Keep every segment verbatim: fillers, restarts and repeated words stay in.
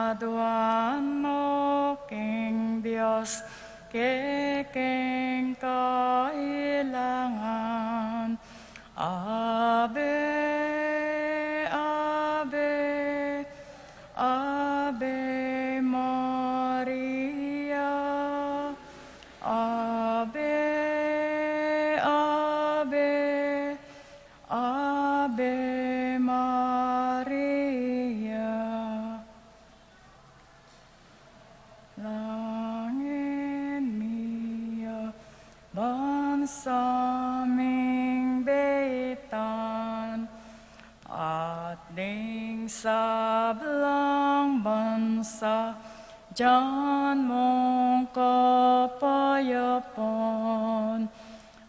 Aduan mu king Dios kekeng kailangan. Ave, Ave, Ave Maria. Ave, Ave, Ave Maria. Langin mi a bansa ming baitan, at ding sablang bansa, dyan mung kapayapan.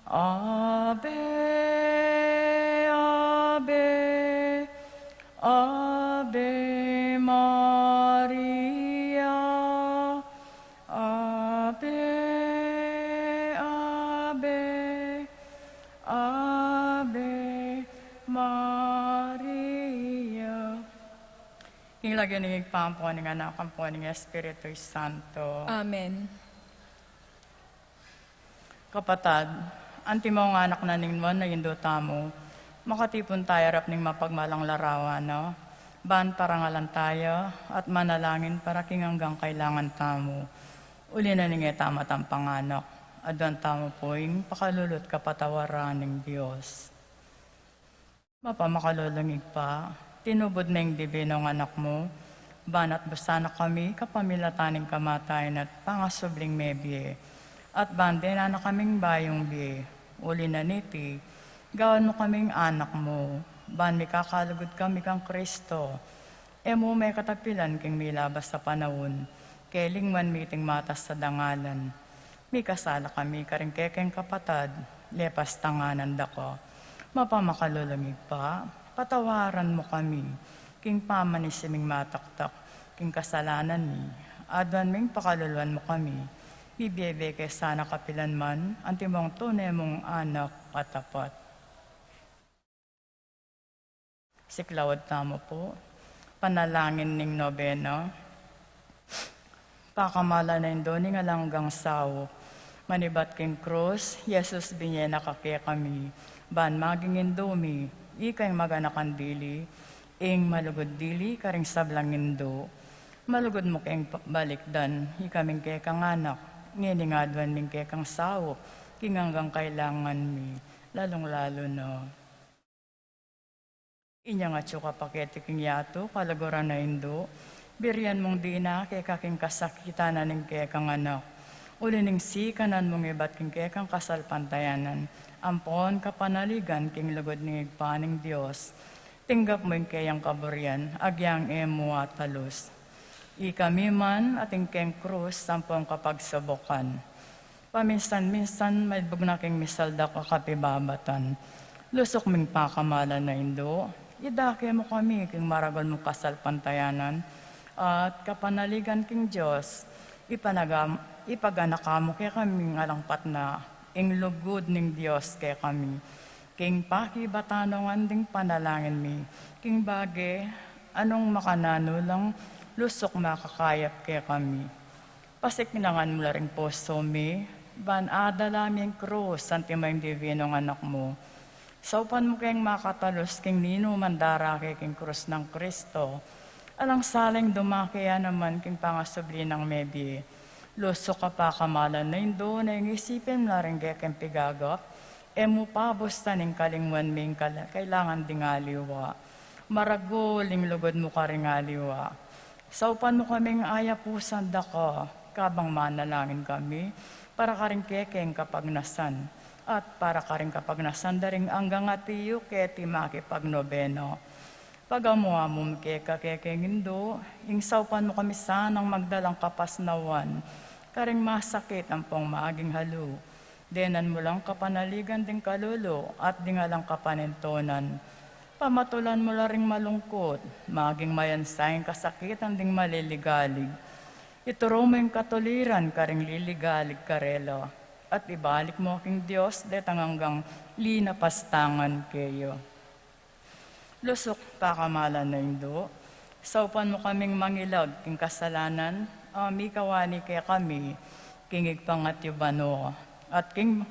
Ave, Ave, Ave Maria. Ave, Ave, Ave Maria. King lagyu ning Ibpa, ampo ning Anak, ampo ning Espiritu Santo. Amen. Kapatad, antimong anak na ning Nuan a Indu tamu, makatipun taya arap ning mapagmalang larawan na, ban parangalan taya at manalangin para king anggang kailangan tamu. Uli na ning e tamu ampong anak, aduan tamu pu ing pakalulu at kapatawaran ning Dios. Mapamakalulung Ibpa, tinubud me ing Dibinung Anak mu, ban atbus sana kami kapamilatan ning kamatayan at pangasubling mebie, at ban denan na kaming bayung bie. Uli na niti, gawan mu kaming anak mu, ban mikakalugud kami kang Kristo. E mu me katapilan king milabas a panaun, kelingwan mi iting matas a dangalan. Mikasala kami karing kekeng kapatad, lepas tanganan da ka. Mapamakalulung Ibpa, patawaran mu kami king pamanisi ming mataktak king kasalanan mi. Aduan ming pakaluluan mu kami, mibie-bie ke sana kapilanman antimong tune mung anak a tapat. Siklaud tamu pu. Panalangin ning nobena. Pakamalan a Indu ning alang anggang saup, manibat king krus, Jesus, binie na ka kekami, ban maging Indu mi, ika ing maganakan dili, ing malugud dili karing sablang Indu. Malugud mu keng balikdan ikaming kekang anak, ngening aduan ming kekang saup king anggang kailangan mi, lalung-lalu na inyang atyu ka pa keti king yatu, kaluguran a Indu, birian mung dina keka king kasakitan na ning kekang anak. Uli ning sikanan mung ibat king kekang kasalpantayanan ampon kapanaligan king lugud ning Ibpa ning Dios, tinggap mu ing keyang kaburian agyang e mu atalus. Ikami man atin keng krus ampong kapagsubukan. Paminsan-minsan, maibug na king misaldak a kapibabatan. Lusuk ming pakamalan a Indu, idake mu kami king maragul mung kasalpantayanan, at kapanaligan king Dios, ipanaga-, ipaganaka mu kekami ing alang patna, ing lugud ning Dios kekami. King pakibatanungan ding panalangin mi, king bage, anung makananu lang lusuk makakayap kekami. Pasiknangan mu la ring pusu mi, ban adala mi ing krus, antimong Dibinung Anak mu. Saupan mu keng makatalus king ninuman darake king krus nang Kristo. Alang saling dumake ya naman king pangasubli nang mebie. Lusuk a pakamalan a Indu, neng isipin mu la ring kekeng pigagap, e mu pabustan ing kalingwan ming kal-, kailangan ding aliwa. Maragul ing lugud mu karing aliwa. Saupan mu kaming ayapusan da ka, kabang manalangin kami, para karing kekeng kapagnasan, at para karing kapagnasan da ring anggang atiu keti makipagnobena. Pagamu-amu mi keka kekeng Indu, ing saupan mu kami sanang magdalang kapasnawan karing masakit ampong maging halu. Denan mu lang kapanaligan ding kalulu at ding alang kapanintunan. Pamatulan mu la ring malungkut, maging mayansa ing kasakitan ding maliligalig. Ituru mu ing katuliran karing liligalig karela, at ibalik mu king Dios detang anggang linapastangan keya. Lusuk pakamalan a Indu, Saupan mu kaming mangilag king kasalanan, a mikawani kekami king Ibpang atiu banua, at king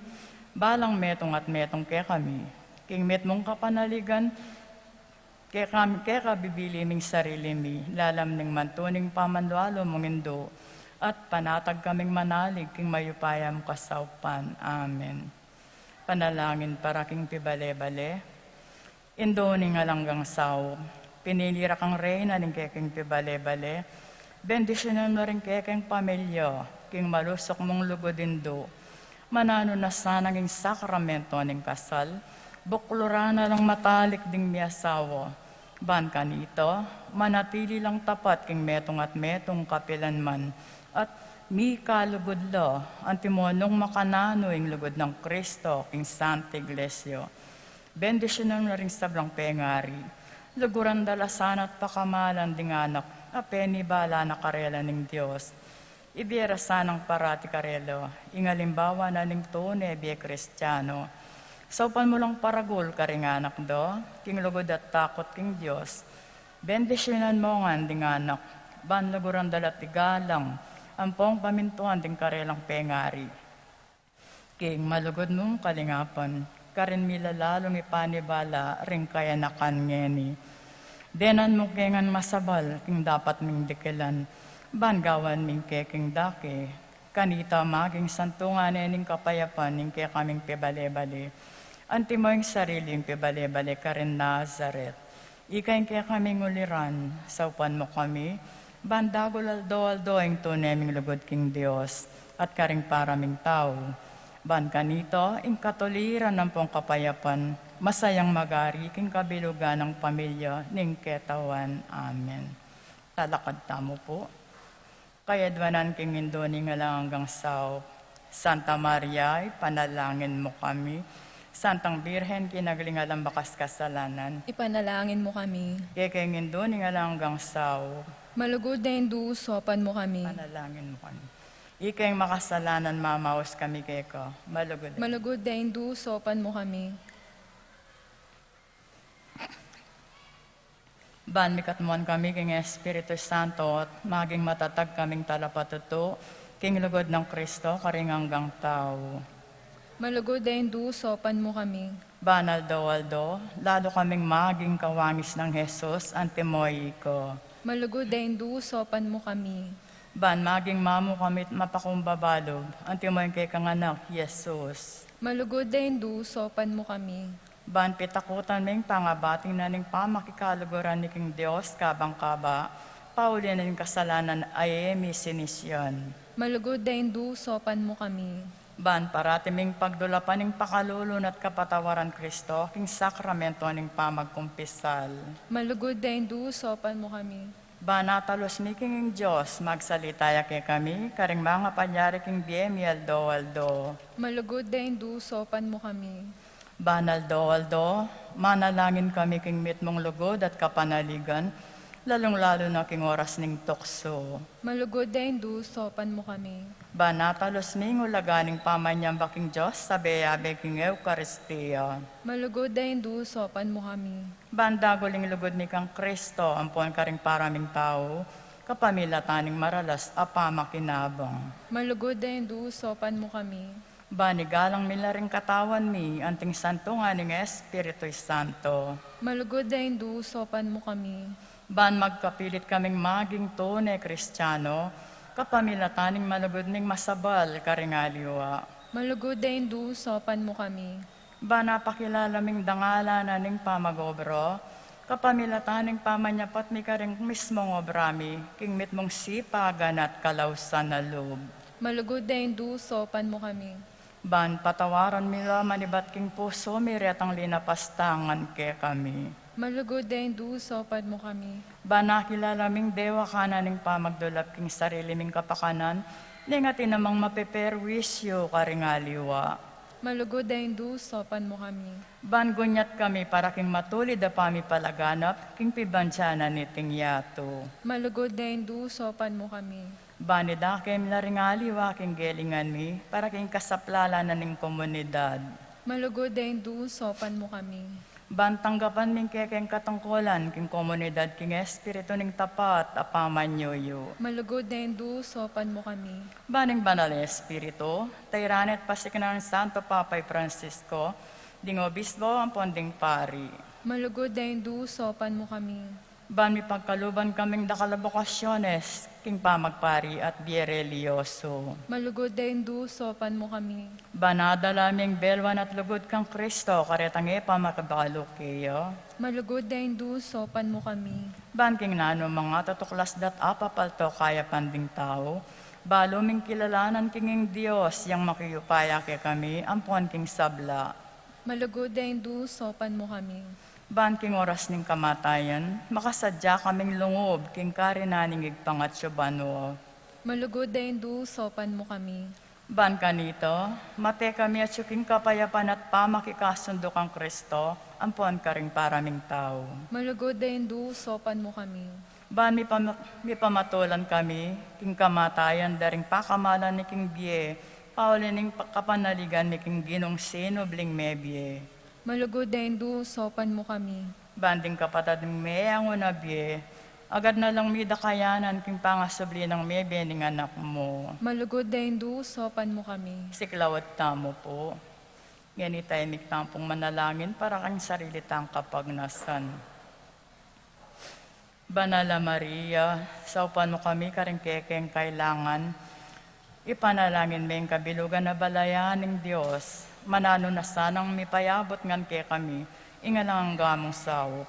balang metung at metung kekami, king mitmung kapanaligan, kekam-, keka bibili ming sarili mi, lalam ning mantuning pamanlualu mung Indu, at panatag kaming manalig king mayupaya mung kasaupan. Amen. Panalangin para king pibale-bale. Indu ning alang anggang saup, pinili ra kang reyna ning kekeng pibale-bale, bendisyunan mu ring kekeng pamilya king malusuk mung lugud, Indu. Mananu na sanang ing sakramento ning kasal, bukluran na lang matalik ding miasawa. Ban kanita, manatili lang tapat king metung at metung kapilanman, at mikalugud la, antimo nung makananu ing lugud nang Kristo king Santa Iglesia. Bendisyunan na ring sablang pengari. Luguran da la sana at pakamalan ding anak a penibala na karela ning Dios. Ibie ra sanang parati karela ing alimbawa na ning tune bie Kristiano. Saupan mu lang paragul karing anak da king lugud at takut king Dios. Bendisyunan mu ngan ding anak, ban luguran da la at igalang ampong pamintuan ding karelang pengari. King malugud mung kalingapan, karin mi la lalung ipanibala ring kayanakan ngeni. Denan mu ke ngan masabal king dapat ming dikilan, ban gawan ming kekeng dake. Kanita maging santungan ne ning kapayapan ning kekaming pibale-bale, antimo ing sarili ming pibale-bale karin Nazaret. Ika ing kekaming uliran, saupan mu kami, ban dagul aldo-aldo ing tune ming lugud king Dios, at karing para ming tau. Ban kanita, ing katuliran ampong kapayapan, masayang magari king kabilugan nang pamilya ning ketawan. Amen. Talakad tamu pu. Kayadwanan king Indu ning alang anggang saup. Santa Maria, ipanalangin mu kami. Santang Birhen, kinagling alang bakas kasalanan. Ipanalangin mu kami. Kekeng Indu ning alang anggang saup. Malugud a Indu, saupan mu kami. Ipanalangin mu kami. Ikeng makasalanan, mamaus kami keka. Malugud a Malugud a Indu, saupan mu kami. Ban mikatmuan kami king Espiritu Santo, at maging matatag kaming talapatutu king lugud nang Kristo karing anggang tau. Malugud a Indu, saupan mu kami. Ban aldo-aldo, lalu kaming maging kawangis nang Jesus, antimo ika. Malugud a Indu, saupan mu kami. Ban maging mamu kami't mapakumbaba lub, antimo ing kekang Anak, Jesus. Malugud a Indu, saupan mu kami. Ban pitakutan ming pangabating na ning pamakikaluguran mi king Dios kabang kaba, pauli na ning kasalanan a e mi sinisian. Malugud a Indu, saupan mu kami. Ban parati ming pagdulapan ing pakalulu na't kapatawaran Kristo king sakramento ning pamagkumpisal. Malugud a Indu, saupan mu kami. Ban atalus mi king ing Dios, magsalita ya kekami karing mangapalyari king bie mi aldo-aldo. Malugud a Indu, saupan mu kami. Ban aldo-aldo, manalangin kami king mitmung lugud at kapanaligan, lalung-lalu na king oras ning tuksu. Malugud a Indu, saupan mu kami. Ban atalus mi ing ulaga ning pamanyamba king Dios, sabe-abe king Eukaristia. Malugud a Indu, saupan mu kami. Ban dagul ing lugud mi kang Kristo ampon karing para ming tau, kapamilatan ning maralas a pamakinabang. Malugud a Indu, saupan mu kami. Ban igalang mi la ring katawan mi anting santungan ning Espiritu Santo. Malugud a Indu, saupan mu kami. Ban magkapilit kaming maging tune Kristiano, kapamilatan ning malugud ming masabal karing aliwa. Malugud a Indu, saupan mu kami. Ban apakilala ming dangalan na ning pamag-obra, kapamilatan ning pamanyapat mi karing mismung obra mi, king mitmung sipagan at kalausan a lub. Malugud a Indu, saupan mu kami. Ban patawaran mi la manibat king pusu mi retang linapastangan kekami. Malugud a Indu, saupan mu kami. Ban akilala ming dewakan na ning pamagdulap king sarili ming kapakanan, ning atin namang mapeperwisyu karing aliwa. Malugud a Indu, saupan mu kami. Ban gunyat kami para king matulid a pamipalaganap king pibansa na niting yatu. Malugud a Indu, saupan mu kami. Ban idake mi la ring aliwa king gelingan mi para king kasaplalan na ning komunidad. Malugud a Indu, saupan mu kami. Ban tanggapan mi ing kekeng katungkulan king komunidad king Espiritu ning tapat a pamanyuyu. Malugud a Indu, saupan mu kami. Ban ing Banal a Espiritu, tairan at pasiknan ning Santo Papa i Francisco, ding obispo ampon ding pari. Malugud a Indu, saupan mu kami. Ban mipagkaluban kaming dakal a bokasyones king pamagpari at bie relihiyoso. Malugud a Indu, saupan mu kami. Ban adala ming belwan at lugud kang Kristo karetang e pamakibalu keya. Malugud a Indu, saupan mu kami. Ban king nanu mang atutuklas dat apapalto kayapan ding tau, balu ming kilalanan king ing Dios yang makiupaya kekami ampon king sabla. Malugud a Indu, saupan mu kami. Ban king oras ning kamatayan, makasadya kaming lungub king karinan ning Ibpang atsu banua. Malugud a Indu, saupan mu kami. Ban kanita, mate kami atsu king kapayapan at pamakikasundu kang Kristo ampon karing para ming tau. Malugud a Indu, saupan mu kami. Ban mipama-, mipamatulan kami king kamatayan da ring pakamalan mi king bie, pauli ning pa-, kapanaligan mi king Ginung sinubling mebie. Malugud a Indu, saupan mu kami. Ban ding kapatad ming meangu na bie, agad na lang mi da kayanan king pangasubli nang mebie ning Anak mu. Malugud a Indu, saupan mu kami. Siklaud tamu pu. Ngeni tamu miktampung manalangin para king sarili tang kapagnasan. Banal a Maria, saupan mu kami karing kekeng kailangan. Ipanalangin me ing kabilugan a balayan ning Dios. Mananu na sanang mipayabut ngan kekami ing alang angga mung saup.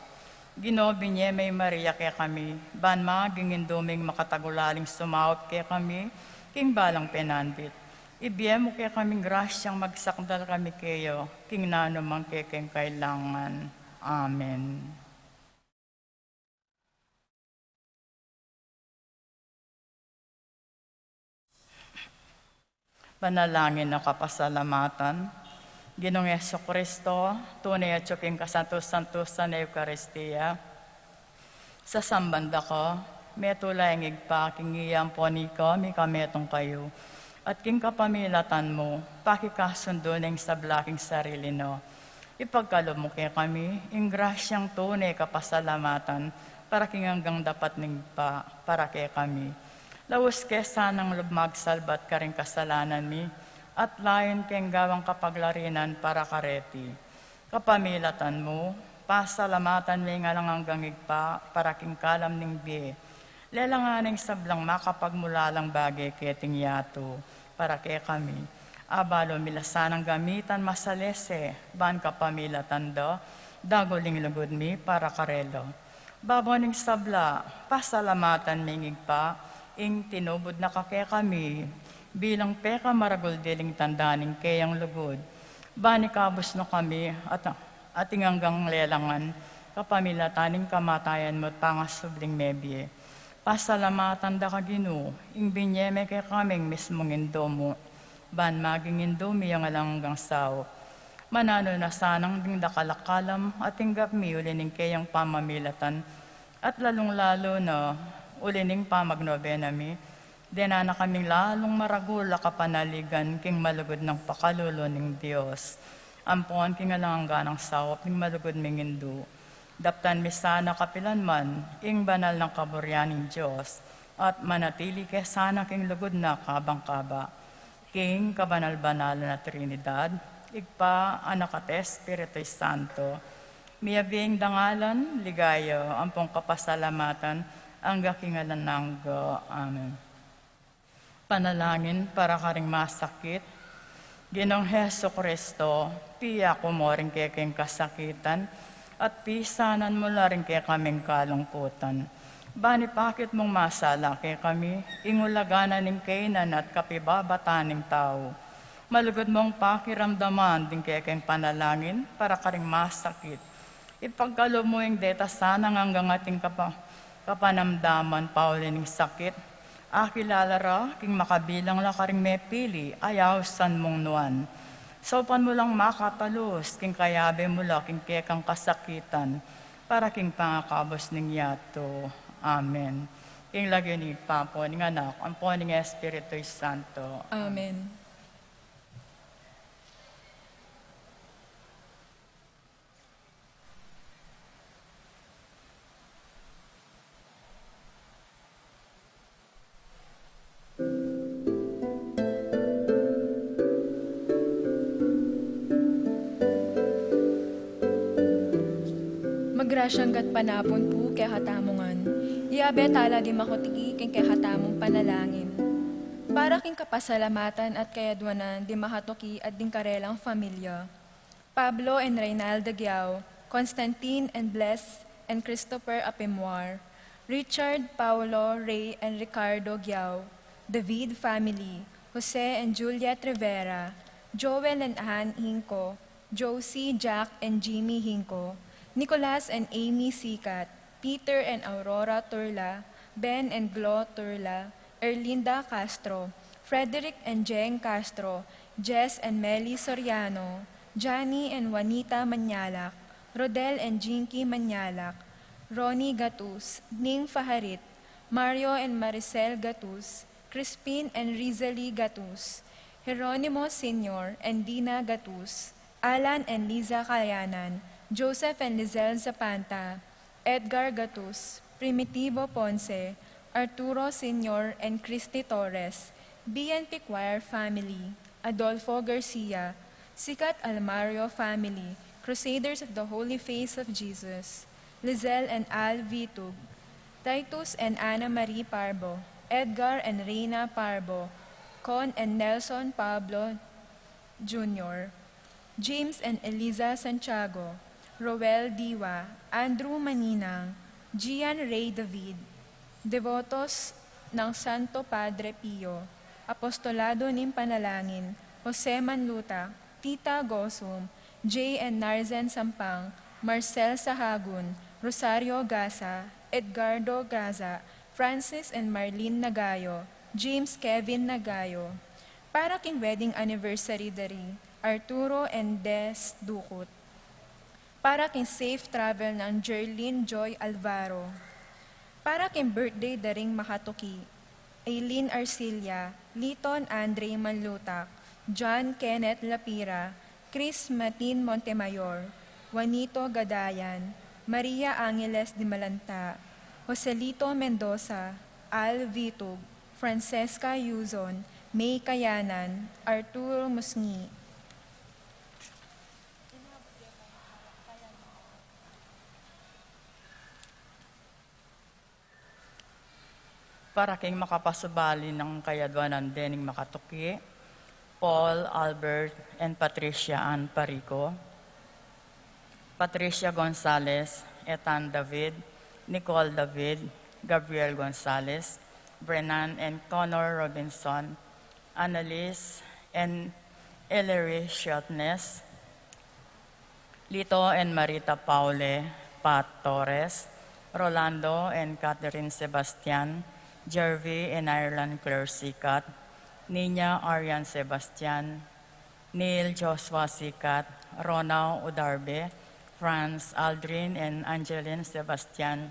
Ginu, binie me i Maria kekami, ban maging indu ming makatagulaling sumaup kekami king balang penandit. Ibie mu kekaming grasyang magsakdal kami keya king nanu mang kekeng kailangan. Amen. Panalangin a kapasalamatan. Ginung Jesucristo, tune atsu king kasantus-santusan a Eukaristia. Sasamban da ka, metula ing Ibpa king iya ampon ika mikametung kayu, at king kapamilatan mu, pakikasundu ne ing sabla king sarili na. Ipagkalub mu kekami ing grasyang tune kapasalamatan para king anggang dapat ning Ibpa para kekami. Laus ke sanang lub magsalbat karing kasalanan mi, at layun keng gawang kapaglarinan para kareti. Kapamilatan mu, pasalamatan me ing alang anggang Ibpa para king kalam ning bie. Lelangan ne ing sablang makapagmulalang bage keting yatu para kekami. Abalu mi la sanang gamitan masalese, ban kapamilatan da, dagul ing lugud mi para karela. Babo ning sabla, pasalamatan ming Ibpa, ing tinubud na ka kekami bilang pekamaragul diling tanda ning keyang lugud. Ban ikabus na kami at, at ing anggang lelangan, kapamilatan ning kamatayan mu at pangasubling mebie. Pasalamatan da ka, Ginu, ing binie me kekaming mismung indu mu, ban maging indu mi ing alang anggang saup. Mananu na sanang ding dakal a kalam a tinggap mi uli ning keyang pamamilatan, at lalung-lalu na uli ning pamagnobena mi, dena na kaming lalung maragul a kapanaligan king malugud nang pakalulu ning Dios, ampon king alang angga nang saup ning malugud ming indu. Daptan mi sana kapilan man ing banal nang kaburian ning Dios, at manatili ke sana king lugud na kabang kaba. King kabanal-banalan a Trinidad, Ibpa, Anak, at Espiritu Santo, miyabie ing dangalan, ligaya, ampong kapasalamatan, angga king alang angga. Amen. Panalangin para karing masakit. Ginung Jesucristo, piyaku mu ring kekeng kasakitan, at pisanan mu la ring kekaming kalungkutan. Ban ipakit mung masala kekami ing ulagan na ning kainan at kapibabatan ning tau. Malugud mung pakiramdaman ding kekeng panalangin para karing masakit. Ipagkalub mu ing deta sanang anggang ating kapa-, kapanamdaman pauli ning sakit. Akilala ra king makabilang la karing mepili a yausan mung nuan. Saupan mu lang makatalus king kayabe mu la king kekang kasakitan, para king pangakabus ning yatu. Amen. King lagyu ning Ibpa, ampo ning Anak, ampo ning Espiritu Santo. Amen. Grasyang gatpanapun pu kekatamu ngan. Iyabe tala ding makatuki king kekatamung panalangin. Para king kapasalamatan at kayadwanan ding makatuki at ding karelang familia. Pablo and Reynalda Giao, Constantine and Bless and Christopher Apimuar, Richard, Paulo, Ray and Ricardo Giao, David family, Jose and Juliet Rivera, Joel and Ann Hinco, Josie, Jack and Jimmy Hinco, Nicolas and Amy Sikat, Peter and Aurora Turla, Ben and Glo Turla, Erlinda Castro, Frederick and Jeng Castro, Jess and Melly Soriano, Johnny and Juanita Manyalak, Rodel and Jinky Manyalak, Ronnie Gatus, Ning Faharit, Mario and Maricel Gatus, Crispin and Rizali Gatus, Jeronimo Senior and Dina Gatus, Alan and Liza Kayanan, Joseph and Lizelle Zapanta, Edgar Gatus, Primitivo Ponce, Arturo Senior and Christy Torres, B N P Choir family, Adolfo Garcia, Sikat Almario family, Crusaders of the Holy Face of Jesus, Lizelle and Al Vitug, Titus and Anna Marie Parbo, Edgar and Reina Parbo, Con and Nelson Pablo Junior, James and Eliza Santiago, Roel Diwa, Andrew Maninang, Gian Ray David, devotos ng Santo Padre Pio, Apostolado ning Panalangin, Jose Manluta, Tita Gosum, Jay and Narzen Sampang, Marcel Sahagun, Rosario Gaza, Edgardo Gaza, Francis and Marlene Nagayo, James Kevin Nagayo. Para king wedding anniversary da ri Arturo and Des Ducut. Para king safe travel nang Jerlyn Joy Alvaro. Para king birthday da ring makatuki, Aileen Arcilla, Liton Andre Manlutak, John Kenneth Lapira, Chris Martin Montemayor, Juanito Gadayan, Maria Angeles Dimalanta, Joselito Mendoza, Al Vitug, Francesca Yuzon, May Kayanan, Arturo Musngi. Para king makapasubali nang kayadwanan dening makatuki, Paul, Albert, and Patricia Ann Parico, Patricia Gonzalez, Ethan David, Nicole David, Gabriel Gonzalez, Brennan and Connor Robinson, Annalise and Ellery Sheltness, Lito and Marita Paule, Pat Torres, Rolando and Catherine Sebastian, Jervy and Ireland Claire Sikat, Nina Arian Sebastian, Neil Joshua Sikat, Ronald Udarbe, Franz Aldrin and Angeline Sebastian,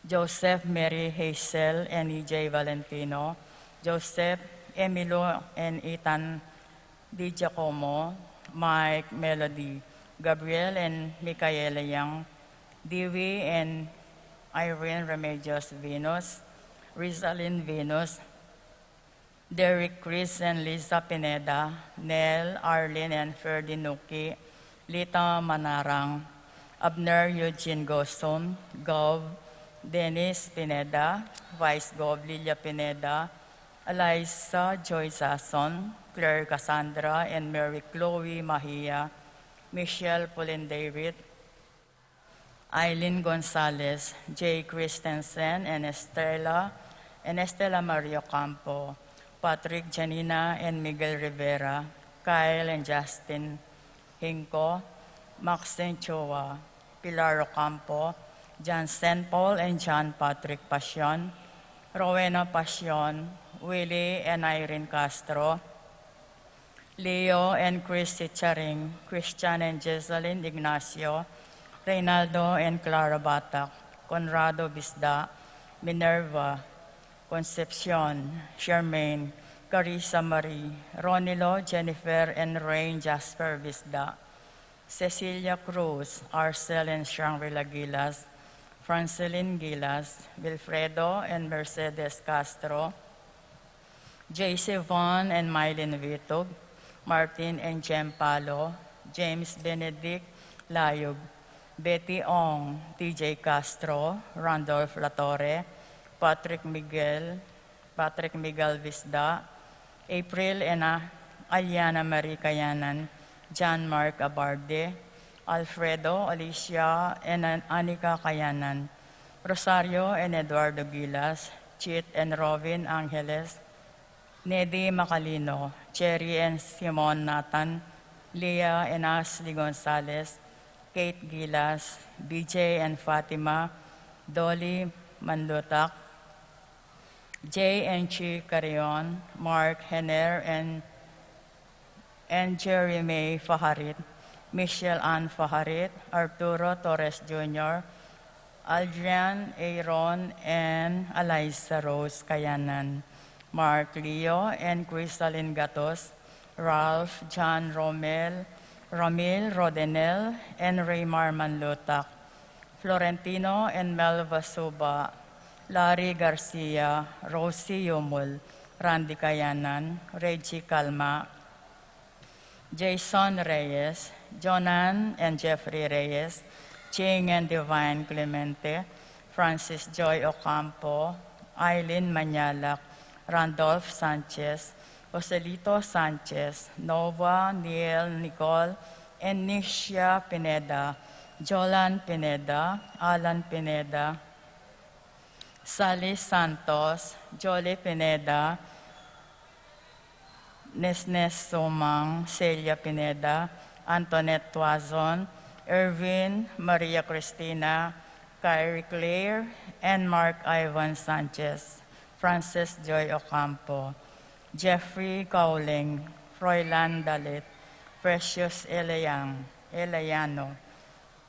Joseph Mary Hazel and E J Valentino, Joseph Emilio and Ethan Di Giacomo, Mike Melody, Gabriel and Micaela Young, Dewey and Irene Remedios Venus, Rizalin Venus, Derek Chris and Lisa Pineda, Nel, Arlene and Ferdy Nuki, Lita Manarang, Abner Eugene Goson, Gov, Dennis Pineda, Vice Gov Lilia Pineda, Eliza Joy Sason, Claire Cassandra and Mary Chloe Mahia, Michelle Pauline David, Eileen Gonzalez, Jay Christensen and Estela, and Estela Marie Ocampo, Patrick Janina and Miguel Rivera, Kyle and Justin Hinco, Maxine Chua, Pilar Ocampo, Jansen Paul and John Patrick Pasion, Rowena Pasion, Willie and Irene Castro, Leo and Chris Sicharing, Christian and Jesselyn Ignacio, Reynaldo and Clara Batak, Conrado Bisda, Minerva, Concepcion, Charmaine, Carissa Marie, Ronilo, Jennifer and Rain Jasper Bisda, Cecilia Cruz, Arcel and Shangri-La Gilas, Francelin Gilas, Wilfredo and Mercedes Castro, J C Vaughn and Mylene Vitug, Martin and Jem Palo, James Benedict Layug, Betty Ong, T J Castro, Randolph Latorre, Patrick Miguel, Patrick Miguel Visda, April and, ah, Aliana Marie Kayanan, John Mark Abarde, Alfredo, Alicia, and An-, Anika Kayanan, Rosario and Eduardo Gilas, Chit and Robin Angeles, Nedi Macalino, Cherry and Simon Nathan, Leah and Ashley Gonzalez, Kate Gilas, B J and Fatima, Dolly Manlutak, J and Chi Carrion, Mark Henner and, and Jerry May Faharit, Michelle Ann Faharit, Arturo Torres Junior, Adrian Aaron and Eliza Rose Kayanan, Mark Leo and Crisalin Gatos, Ralph John Romel, Ramil Rodenel and Raymar Manlutak, Florentino and Melva Suba, Larry Garcia, Rosie Yumul, Randy Kayanan, Reggie Calma, Jason Reyes, Jonan and Jeffrey Reyes, Ching and Divine Clemente, Francis Joy Ocampo, Eileen Manyalak, Randolph Sanchez, Joselito Sanchez, Nova, Neil, Nicole, and Nisha Pineda, Jolan Pineda, Alan Pineda, Sally Santos, Jolie Pineda, Nesnes Sumang, Celia Pineda, Antoinette Tuazon, Erwin, Maria Cristina, Kyrie Claire, and Mark Ivan Sanchez, Frances Joy Ocampo, Jeffrey Cauling, Froilan Dalit, Precious Eleang, Eleano,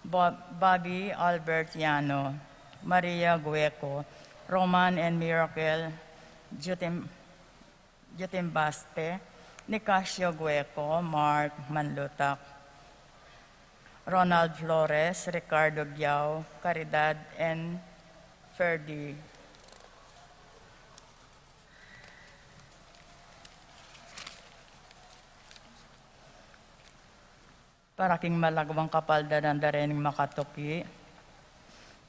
Bob-, Bobby Albert Yano, Maria Gueco, Roman and Miracle Jutim-, Jutimbaste, Nicasio Gueco, Mark Manlutak, Ronald Flores, Ricardo Giao, Caridad, and Ferdy. Para king malagwang kapaldanan da rening makatuki,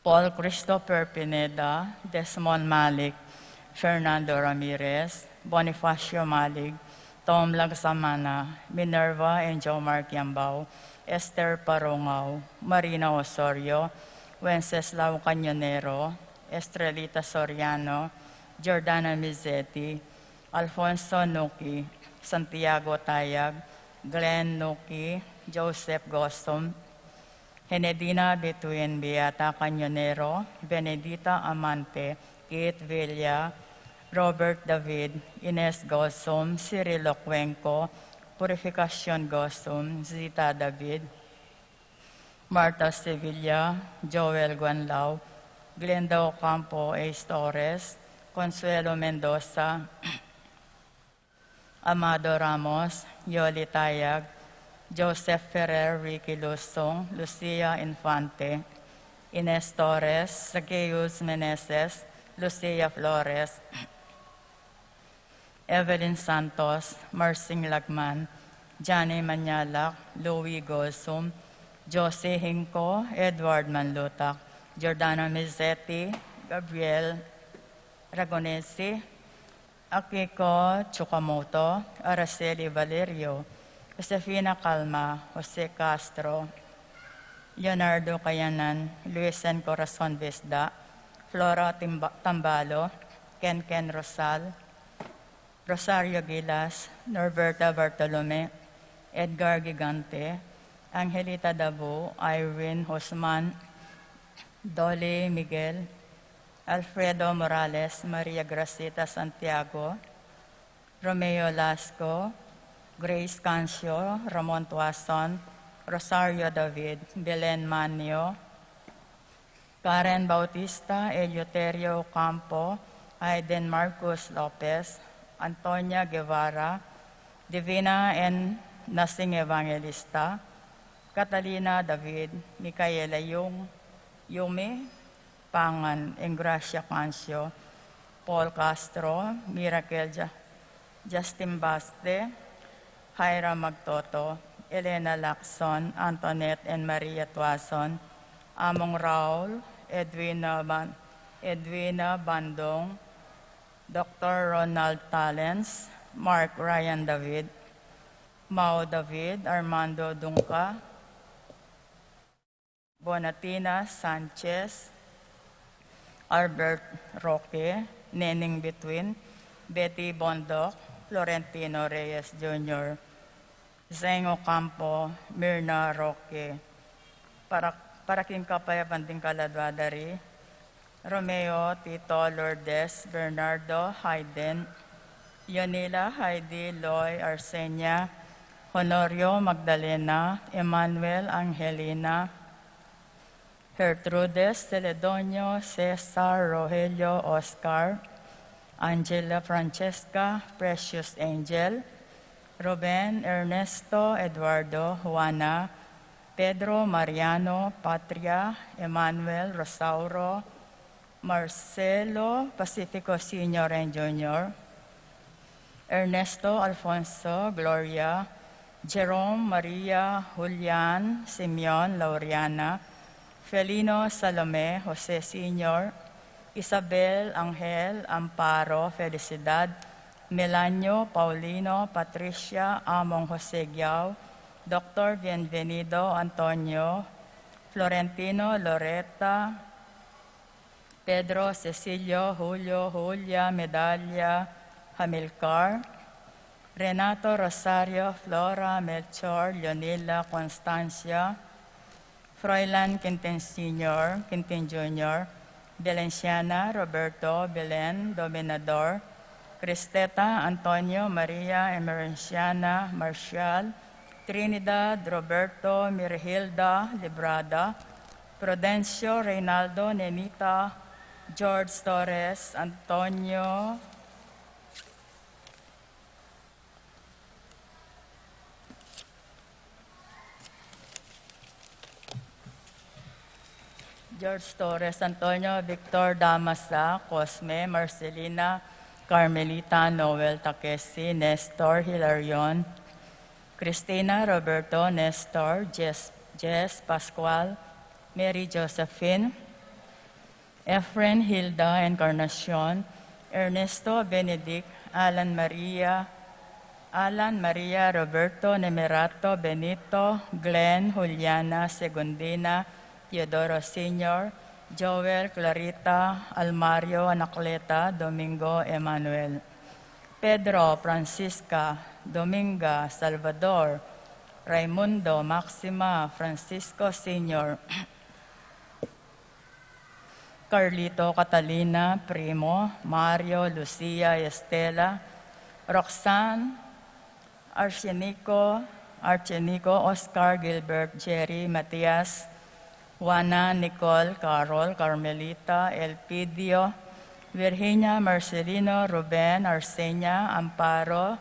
Paul Christopher Pineda, Desmond Malik, Fernando Ramirez, Bonifacio Malik, Tom Lagsamana, Minerva and Jomar Kiambao, Esther Parungao, Marina Osorio, Wenceslao Cañonero, Estrelita Soriano, Jordana Mizeti, Alfonso Nuki, Santiago Tayag, Glenn Nuki, Joseph Gosum, Henedina Between, Beata Cañonero, Benedita Amante, Keith Villa, Robert David, Ines Gosum, Cirilo Cuenco, Purificacion Gosum, Zita David, Martha Sevilla, Joel Guanlao, Glenda Ocampo, Ace Torres, Consuelo Mendoza, Amado Ramos, Yoli Tayag, Joseph Ferrer, Ricky Lusong, Lucia Infante, Ines Torres, Zacchaeus Meneses, Lucia Flores, Evelyn Santos, Marsing Lagman, Johnny Manyalak, Louis Gosum, Jose Hinco, Edward Manlutak, Jordana Mizeti, Gabriel Ragonesi, Akiko Tsukamoto, Araceli Valerio, Josefina Calma, Jose Castro, Leonardo Kayanan, Luisen Corazon Besda, Flora Timba-, Tambalo, Ken Ken Rosal, Rosario Gilas, Norberta Bartolome, Edgar Gigante, Angelita Dabu, Irene Husman, Dolly Miguel, Alfredo Morales, Maria Gracita Santiago, Romeo Lasco, Grace Cancio, Ramon Tuason, Rosario David, Belen Manio, Karen Bautista, Eleuterio Ocampo, Aiden Marcus Lopez, Antonia Guevara, Divina and Nasing Evangelista, Catalina David, Micaela Yung, Yumi Pangan, Engracia Cancio, Paul Castro, Miracle Ja-, Justin Baste, Hyra Magtoto, Elena Lacson, Antoinette and Maria Tuason, Among Raul, Edwina Ban-, Edwina Bandong, Doctor Ronald Talens, Mark Ryan David, Mau David, Armando Dungca, Bonatina Sanchez, Albert Roque, Neneng Between, Betty Bondoc, Florentino Reyes Junior, Zeng Ocampo, Mirna Roque, para, para king kapayapan ding kaladwa da ri, Romeo, Tito, Lourdes, Bernardo, Hayden, Yonila, Heidi, Loy, Arsenia, Honorio, Magdalena, Emmanuel, Angelina, Gertrudes, Celedonio, Cesar, Rogelio, Oscar, Angela, Francesca, Precious Angel, Ruben, Ernesto, Eduardo, Juana, Pedro, Mariano, Patria, Emmanuel, Rosauro, Marcelo, Pacifico Senior and Junior, Ernesto, Alfonso, Gloria, Jerome, Maria, Julian, Simeon, Laureana, Felino, Salome, Jose Senior, Isabel, Angel, Amparo, Felicidad, Melanio, Paulino, Patricia, Among Jose Giao, Doctor Bienvenido, Antonio, Florentino, Loreta, Pedro, Cecilio, Julio, Julia, Medalia, Hamilcar, Renato, Rosario, Flora, Melchor, Leonila, Constancia, Froilan, Quintin Senior, Quintin Junior, Belenciana, Roberto, Belen, Dominador, Cristeta, Antonio, Maria, Emerenciana, Marcial, Trinidad, Roberto, Mirhilda, Librada, Prudencio, Reynaldo, Nenita, George Torres, Antonio, George Torres, Antonio, Victor, Damasa, Cosme, Marcelina, Carmelita, Noel, Takesi, Nestor, Hilarion, Cristina, Roberto, Nestor, Jess, Jess, Pascual, Mary Josephine, Efren, Hilda, Encarnacion, Ernesto, Benedict, Alan Maria, Alan Maria, Roberto, Nemerato, Benito, Glenn, Juliana, Segundina, Teodoro Senior, Joel, Clarita, Almario, Anacleta, Domingo, Emmanuel, Pedro, Francisca, Dominga, Salvador, Raimundo, Maxima, Francisco Senior, Carlito, Catalina, Primo, Mario, Lucia, Estela, Roxanne, Arsenico, Archenico, Oscar, Gilbert, Jerry, Matias, Juana, Nicole, Carol, Carmelita, Elpidio, Virginia, Marcelino, Ruben, Arsenia, Amparo,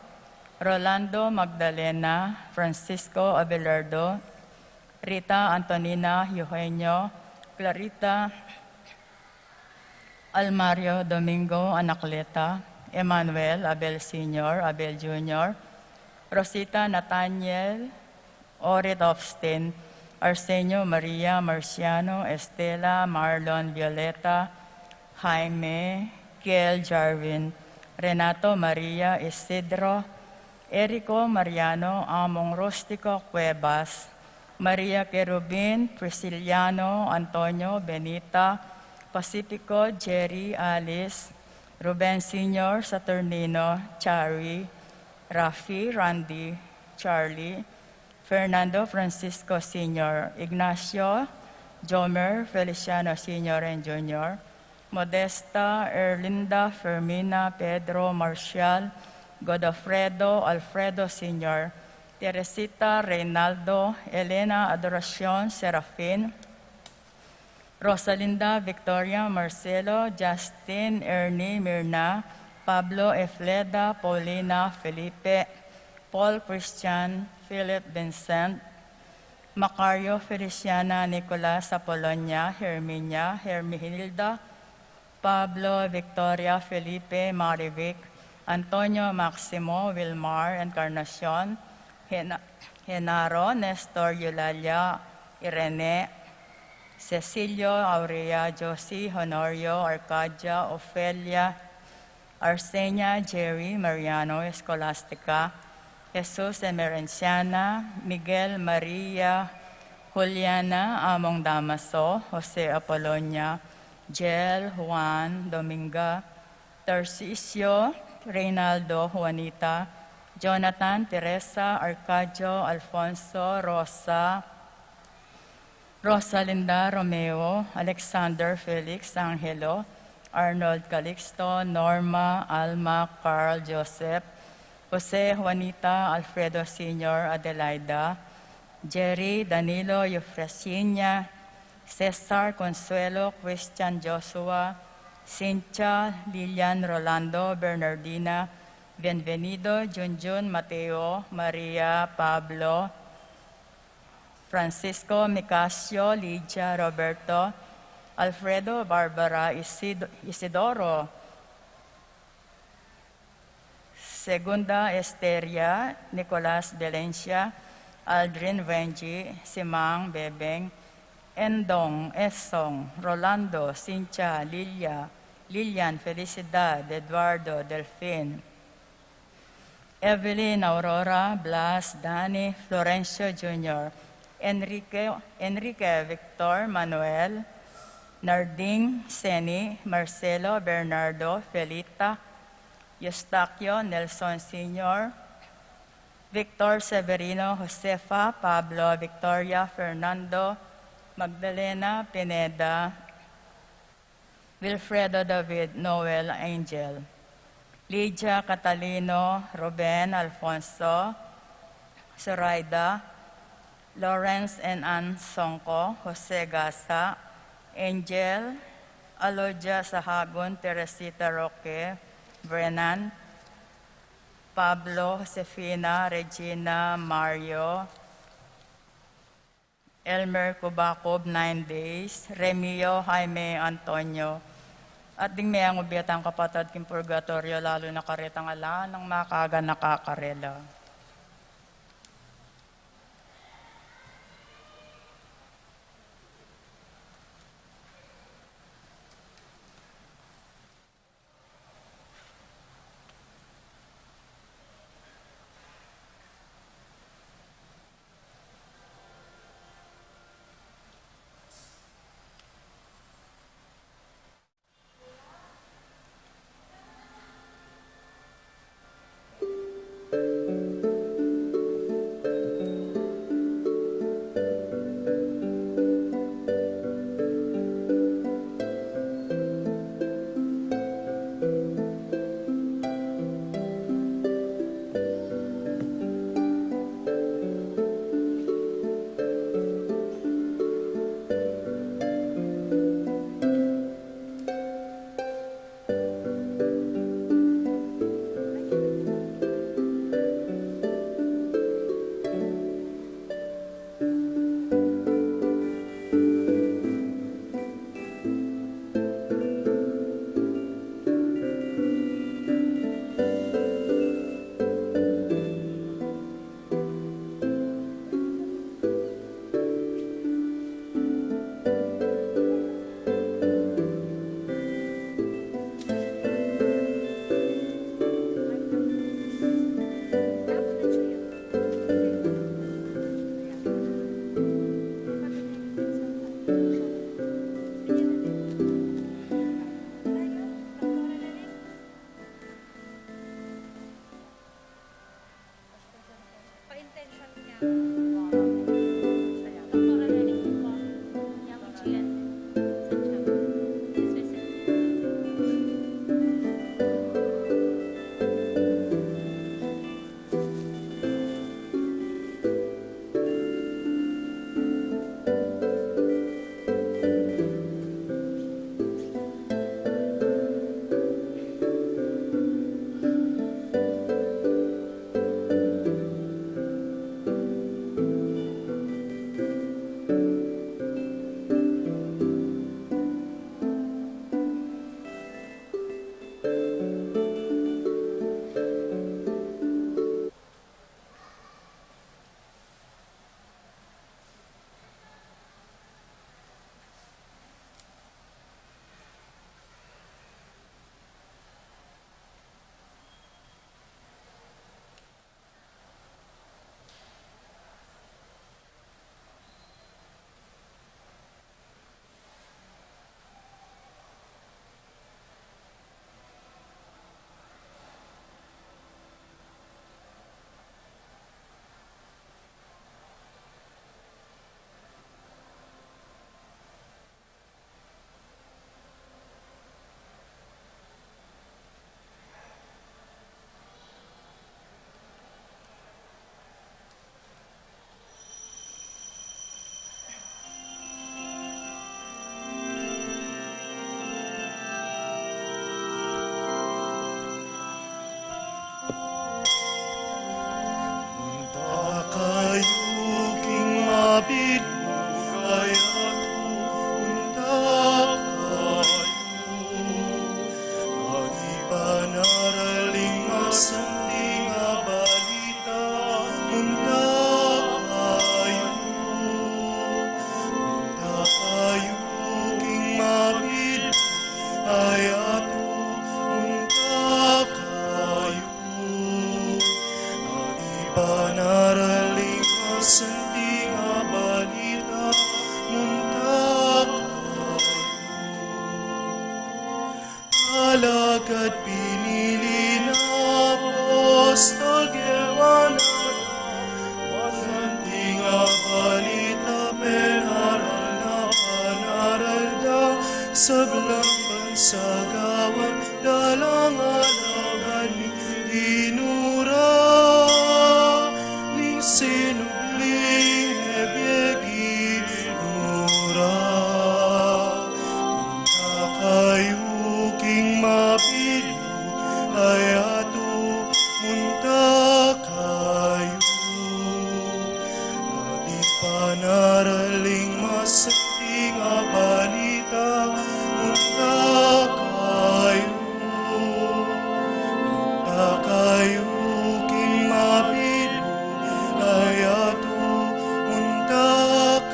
Rolando, Magdalena, Francisco, Abelardo, Rita, Antonina, Eugenio, Clarita, Almario, Domingo, Anacleta, Emmanuel, Abel Senior, Abel Junior, Rosita, Nathaniel, Orit, Austin, Arsenio, Maria, Marciano, Estela, Marlon, Violeta, Jaime, Kiel, Jarvin, Renato, Maria, Isidro, Erico, Mariano, Among Rustico, Cuevas, Maria Querubin, Prisciliano, Antonio, Benita, Pacifico, Jerry, Alice, Ruben Senior, Saturnino, Chari, Rafi, Randy, Charlie, Fernando, Francisco Senior, Ignacio, Jomer, Feliciano Senior and Junior, Modesta, Erlinda, Fermina, Pedro, Marcial, Godofredo, Alfredo Senior, Teresita, Reynaldo, Elena, Adoracion, Serafin, Rosalinda, Victoria, Marcelo, Justin, Ernie, Mirna, Pablo, Efleda, Paulina, Felipe, Paul, Christian, Philip, Vincent, Macario, Feliciana, Nicolas, Apolonia, Herminia, Herminilda, Pablo, Victoria, Felipe, Marivic, Antonio, Maximo, Wilmar, Encarnacion, Hena-, Genaro, Nestor, Eulalia, Irene, Cecilio, Aurea, Josie, Honorio, Arcadia, Ofelia, Arsenia, Jerry, Mariano, Escolastica, Jesus, Emerenciana, Miguel, Maria, Juliana, Among Damaso, Jose, Apolonia, Jel, Juan, Dominga, Tarcisio, Reynaldo, Juanita, Jonathan, Teresa, Arcadio, Alfonso, Rosa, Rosalinda, Romeo, Alexander, Felix, Angelo, Arnold, Calixto, Norma, Alma, Carl, Joseph, Jose, Juanita, Alfredo Senior, Adelaida, Jerry, Danilo, Eufrasinia, Cesar, Consuelo, Christian, Joshua, Cynthia, Lilian, Rolando, Bernardina, Bienvenido, Junjun, Mateo, Maria, Pablo, Francisco, Micasio, Lydia, Roberto, Alfredo, Barbara, Isid-, Isidoro, Segunda, Esteria, Nicolas, Valencia, Aldrin, Wenji, Simang, Bebeng, Endong, Esong, Rolando, Cynthia, Lilia, Lilian, Felicidad, Eduardo, Delfin, Evelyn, Aurora, Blas, Dani, Florencio Junior, Enrique, Enrique, Victor, Manuel, Narding, Seni, Marcelo, Bernardo, Felita, Eustaquio, Nelson Senior, Victor, Severino, Josefa, Pablo, Victoria, Fernando, Magdalena, Pineda, Wilfredo, David, Noel, Angel, Lydia, Catalino, Ruben, Alfonso, Zoraida, Lawrence and Ann Songco, Jose Gasa, Angel, Alodia Sahagun, Teresita Roque, Brennan, Pablo, Josefina, Regina, Mario, Elmer Kubakub, Nine Days, Remio, Jaime, Antonio, at ding meangu bie tang kapatad king purgatoryo, lalu na karetang ala nang makaganaka karela. Kristo, kewana na, masanting a balita, panaral na panaral da, sablang bansa gawan, dalang alagan ning Ginu ra, ning sinubling e bie Ginu ra. Munta kayu king mabilug a yatu, munta kayu. Ati panaral ing masanting a balita, munta kayu. Munta kayu king mabilug a yatu, munta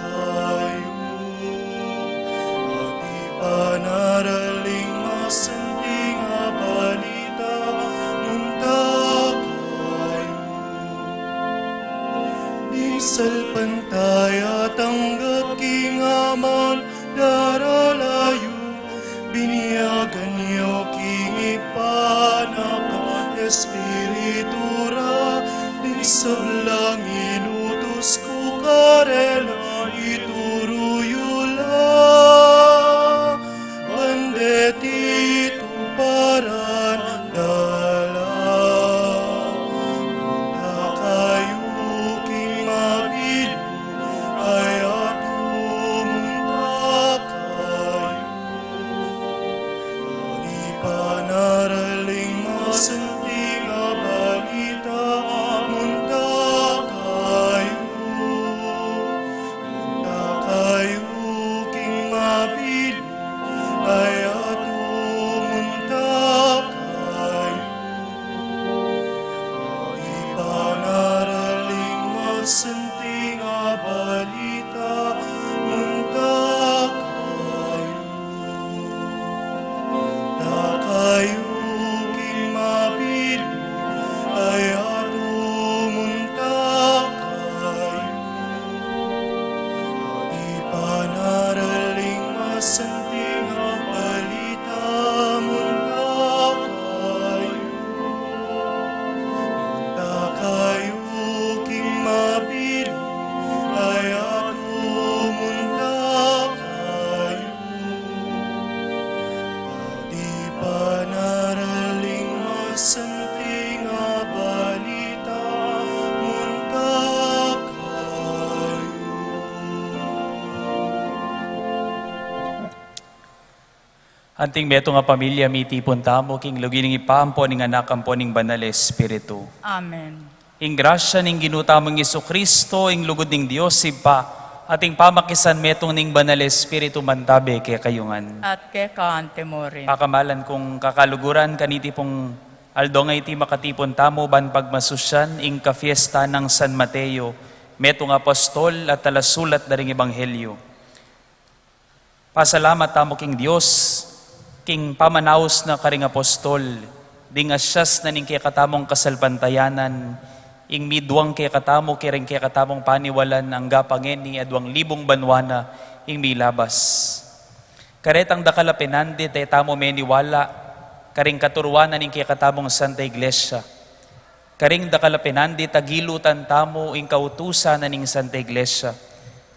kayu. Ati panaral ing masanting a balita, munta kayu. Ing salpantaya tanggap king Aman darala yu, binyagan yu king Ibpa na king Espiritu ra, ing sablang inutus ku karela, ituru yu la, ban deti tuparan da la. Munta kayu king mabilug a yatu, munta kayu. Ati panaral ing masanting a balita, munta kayu. Munta kayu king mabilug a yatu, munta kayu. Ati panaral ing masanting a balita, munta kayu. Munta kayu king mabilug a yatu, munta kayu. Ati panaral ing masanting a balita, munta kayu. Munta kayu king mabilug a yatu, munta kayu. Ati panaral ing masanting a balita, munta kayu. Anting metung a pamilya, mitipun tamu king lagyu ning Ibpa, ampo ning Anak, ampo ning Banal a Espiritu. Amen. Ing grasya ning Ginu tamung Jesucristo, ing lugud ning Dios Ibpa, at ing pamakisanmetung ning Banal a Espiritu, mantabe kekayu ngan. At keka anti mu rin. Pakamalan kung kakaluguran, kaniti pung aldo ngeni makatipun tamu ban pagmasusyan ing kafiesta nang San Mateo, metung a apostol at talasulat da ring Ebanghelyo. Pasalamat tamu king Dios, king pamanaus na karing apostol, ding asyas na ning kekatamung kasalpantayanan, ing miduang kekatamu, karing kekatamung paniwalan, angga pa ngeni aduang libung banua na ing milabas. Karetang dakal a pinandit a e tamu meniwala, karing katuruan na ning kekatamung Santa Iglesia. Karing dakal a pinandit, agilutan tamu ing kautusan na ning Santa Iglesia.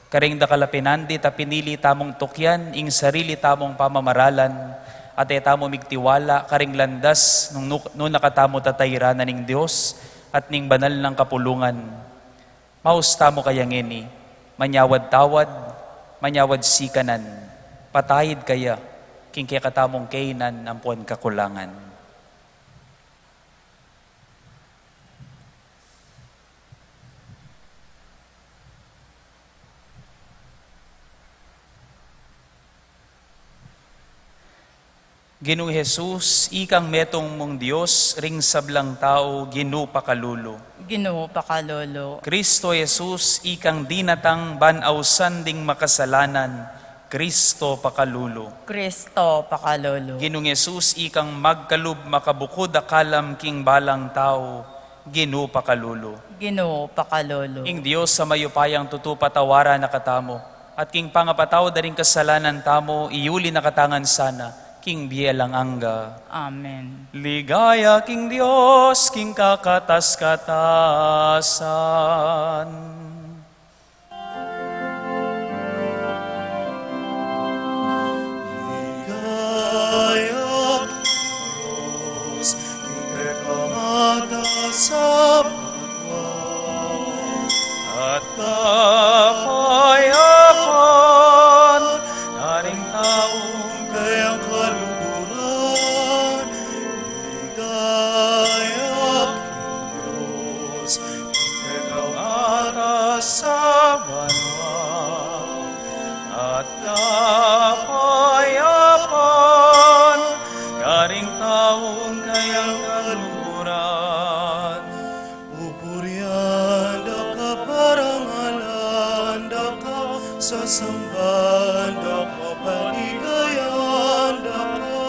Karing dakal a pinandit, a pinili tamung tukyan ing sarili tamung pamamaralan, at e tamu migtiwala karing landas nung nu-, nung na katamu tatayran na ning Dios at ning banal nang kapulungan. Maus tamu kaya ngeni, manyawad tawad, manyawad sikanan, patayid kaya king kekatamung kainan ampo kakulangan. Ginung Jesus, ikang metung mung Dios ring sablang tau, Ginu pakalulu. Ginu pakalulu. Kristo Jesus, ikang dinatang ban ausan ding makasalanan, Kristo pakalulu. Kristo pakalulu. Ginung Jesus, ikang magkalub makabukud a kalam king balang tau, Ginu pakalulu. Ginu pakalulu. Ing Dios a mayupayang tutu patawaran na katamu, at king pangapatawad da ring kasalanan tamu, iyuli na katamu ngan sana king bie alang angga. Amen. Ligaya king Dios, king kakatas-katasan. Ligaya king Dios, king pekamatas a banua, at kapayapan karing taung kayang kaluguran. Ligaya king Dios, king pekamatas a banua, at kapayapan karing taung kayang kaluguran. Pupurian da ka, parangalan da ka, sasamban da ka, paligayan da ka,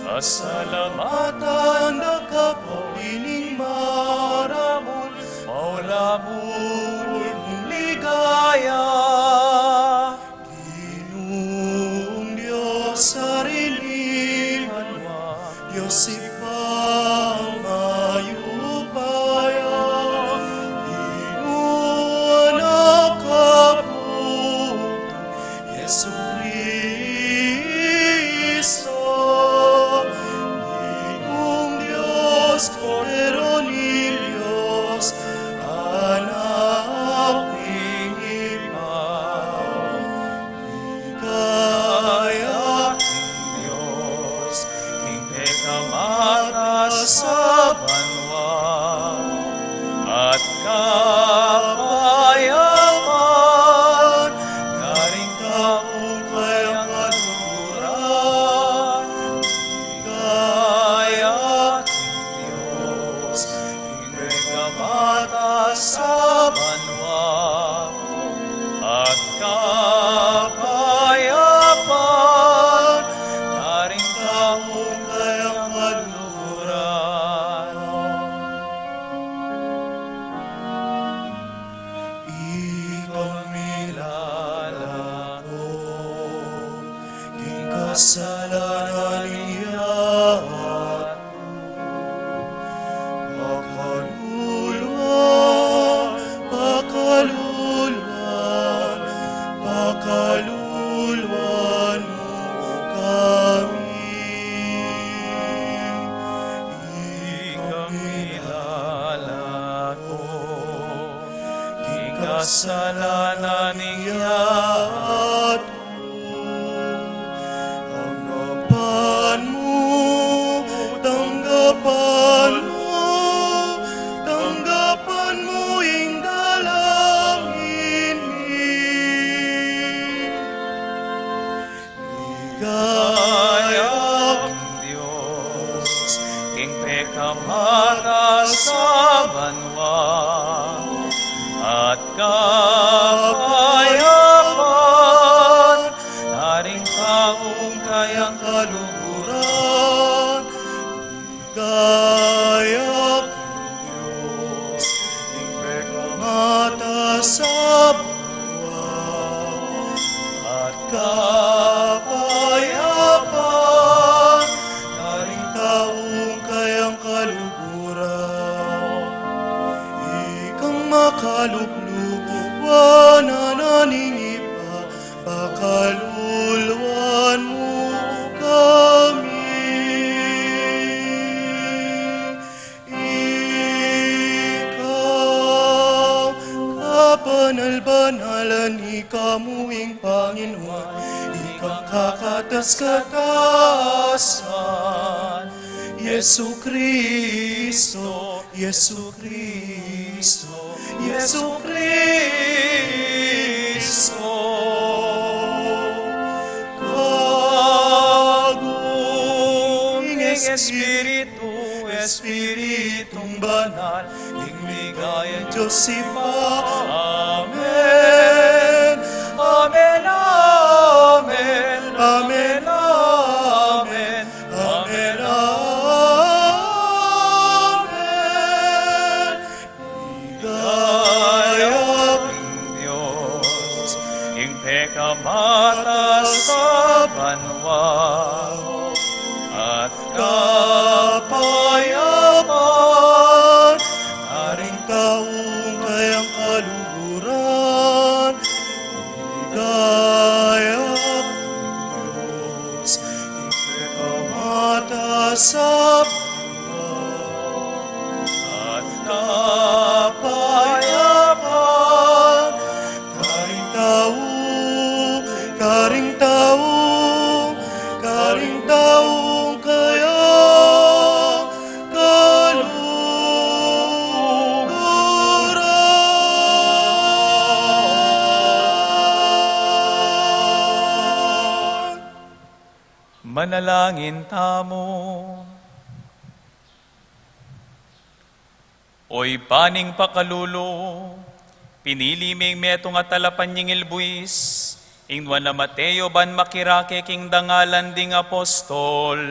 pasalamatan da ka, piling marabul, marabul, ligaya. Ginung Dios, Ari ning banua, Dios Ibpa mayupaya, Ginu, Anak a bugtung, Jesukristo, Ginung Dios, Kordero ning Dios, Anak ning Ibpa. Ligaya king Dios, king pekamatas a banua, at kapayapan karing taung kayang kaluguran. Ligaya king Dios, king pekamatas a banua, at kapayapan karing taung kayang kaluguran. Ikang milalako king kasalanan ning yatu, pakaluluan, pakaluluan, pakaluluan mu kami. Ikang milalako king kasalanan ning yatu, tanggapan mu, tanggapan mu, tanggapan mu ing dalangin mi. Ligaya king Dios, king pekamatas a banua, at kapayapan karing taung kayang kaluguran. Ligaya king Dios, king pekamatas a banua, at kapayapan karing taung kayang kaluguran. Ikang makalukluan, Anak ning Ibpa, pakaluluan mu kami. Ika kabanal-banalan, ika mu ing Panginoon, ika kakatas-katasan. Jesukristo, Jesukristo, Jesukristo. Kagum ing Espiritu, Espiritung Banal, ing ligaya Dios Ibpa. Amen. Amen, amen, amen, amen, amen, amen. Ligaya king Dios, king pekamatas a banua, Manalangin tamu. O Ibpa ning pakalulu, pinili ming metung a talapanyingil buis, ing Nuan a Mateo ban makirake king dangalan ding apostol.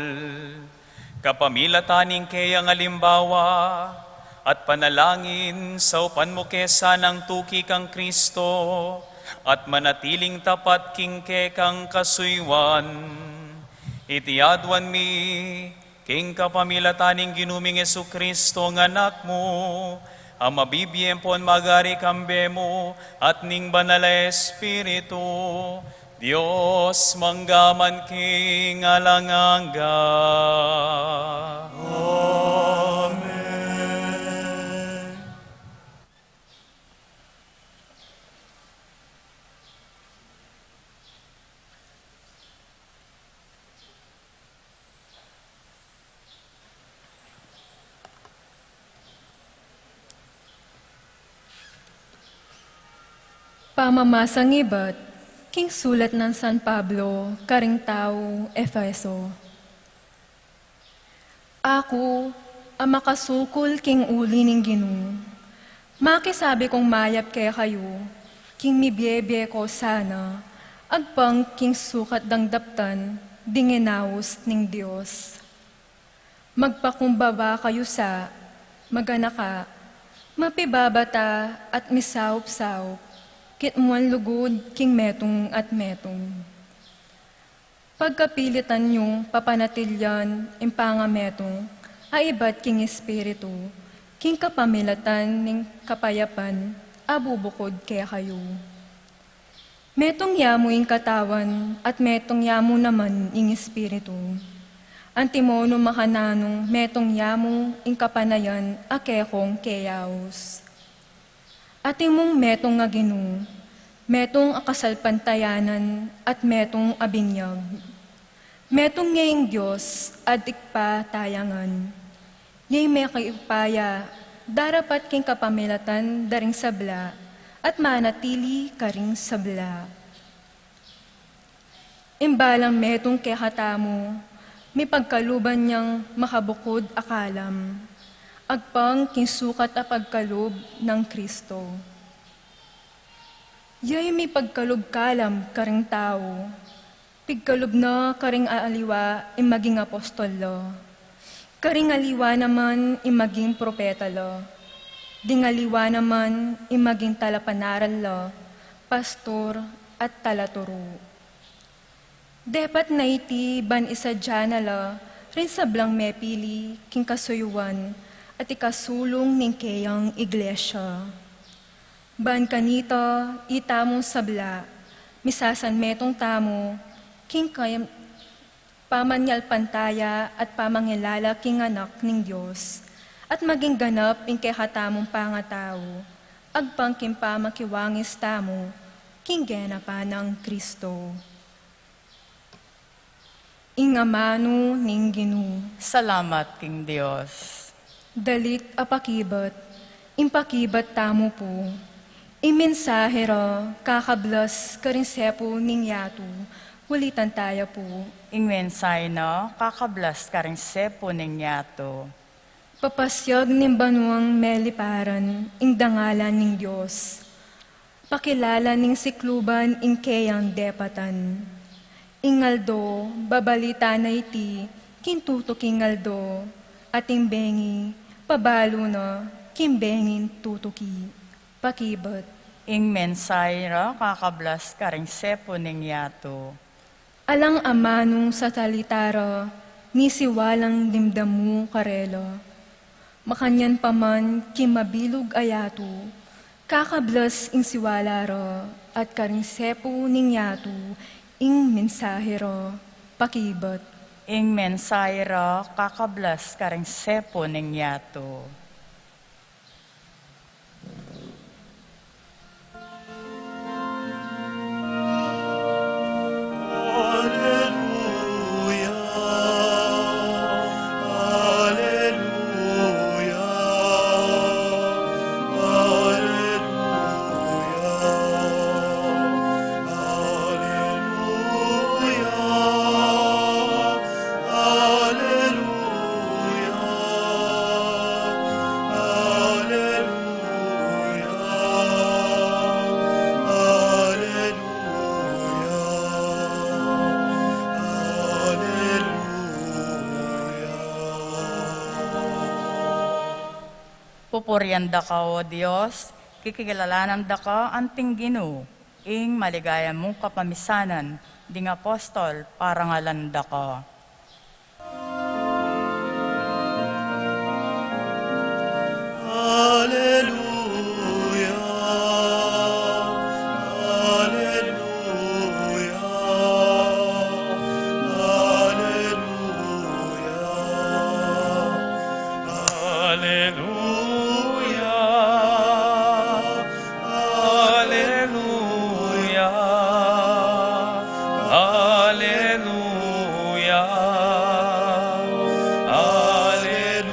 Kapamilatan ning keyang alimbawa at panalangin, saupan mu ke sanang tuki kang Kristo at manatiling tapat king kekang kasuyuan. Iti aduan mi king kapamilatan ning Ginu ming Jesucristo, a Anak mu, a mabibie ampon magari kambe mu at ning Banal a Espiritu, Dios, mangga man king alang angga. Amen. Pamamasang ibat king sulat nang San Pablo karing taga Efeso. Aku, a makasukul king uli ning Ginu, makisabi kung mayap kekayu, king mibiebie ko sana, agpang king sukat dang daptan ding inaus ning Dios. Magpakumbaba kayu sa, maganaka, mapibabata at misaup-saup, kitmuan lugud king metung at metung. Pagkapilitan yung papanatilian ing pangametung a ibat king Espiritu, king kapamilatan ning kapayapan a bubukud kekayu. Metung ya mu ing katawan, at metung ya mu naman ing Espiritu. Antimo nung makananung metung ya mu ing kapanayan a kekong keyaus. Atin mung metung a Ginu, metung a kasalpantayanan, at metung a binyag. Metung ya ing Dios a Ibpa taya ngan. Yeng mekayagpaya, darapat king kapamilatan da ring sabla, at manatili karing sabla. Ing balang metung kekatamu, mipagkaluban yang makabukud a kalam, agpang king sukat a pagkalub nang Kristo. Yeng mipagkalub kalam karing tau, pigkalub na karing aliwa ing maging apostol la, karing aliwa naman ing maging propeta la, ding aliwa naman ing maging talapanaral la, pastor, at talaturu. Depat na iti ban isadya na la ring sablang mepili king kasuyuan at ikasulung ning keyang iglesia. Ban kanita, itamung sabla, misasanmetung tamu king kay-, pamanyalpantaya at pamangilala king Anak ning Dios, at maging ganap ing kekatamung pangatau, agpang king pamakiwangis tamu king genapan nang Kristo. Ing amanu ning Ginu. Salamat king Dios. Dalit a pakibat, ing pakibat tamu pu. Ing mensahe ra kakablas karing sepu ning yatu, ulitan taya pu. Ing mensahe na kakablas karing sepu ning yatu. Papasyag ning banuang meliparan ing dangalan ning Dios. Pakilala ning sikluban ing keyang depatan. Ing aldo, babalita na iti king tutuking aldo, at ing bengi, pabalu na king benging tutuki. Pakibat. Ing mensahe ra kakablas karing sepu ning yatu. Alang amanung sasalita ra, ni siwalang dimdam mu karela. Makanyan pa man king mabilug a yatu, kakablas ing siwala ra, at karing sepu ning yatu ing mensahe ra. Pakibat. Ing mensahe ra kakablas karing sepu ning yatu. Aleluya, aleluya, aleluya, aleluya. Pupurian da ka, O Dios, kikilalanan da ka anting Ginu, ing maligaya mung kapamisanan, ding apostol, parangalan da ka. Alleluia, alleluia, alleluia, alleluia. Alleluia, alleluia, alleluia,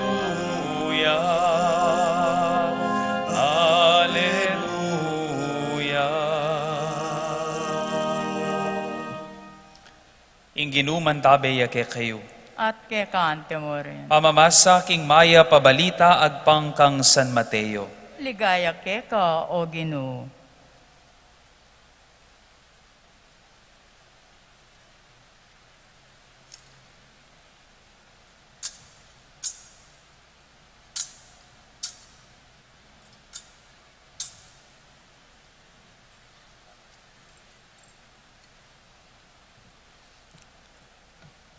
alleluia. Ing Ginu mantabe ya kekayu. At keka antimurin. Pamamasa king mayap a balita agpang kang San Mateo. Ligaya keka, O Ginu.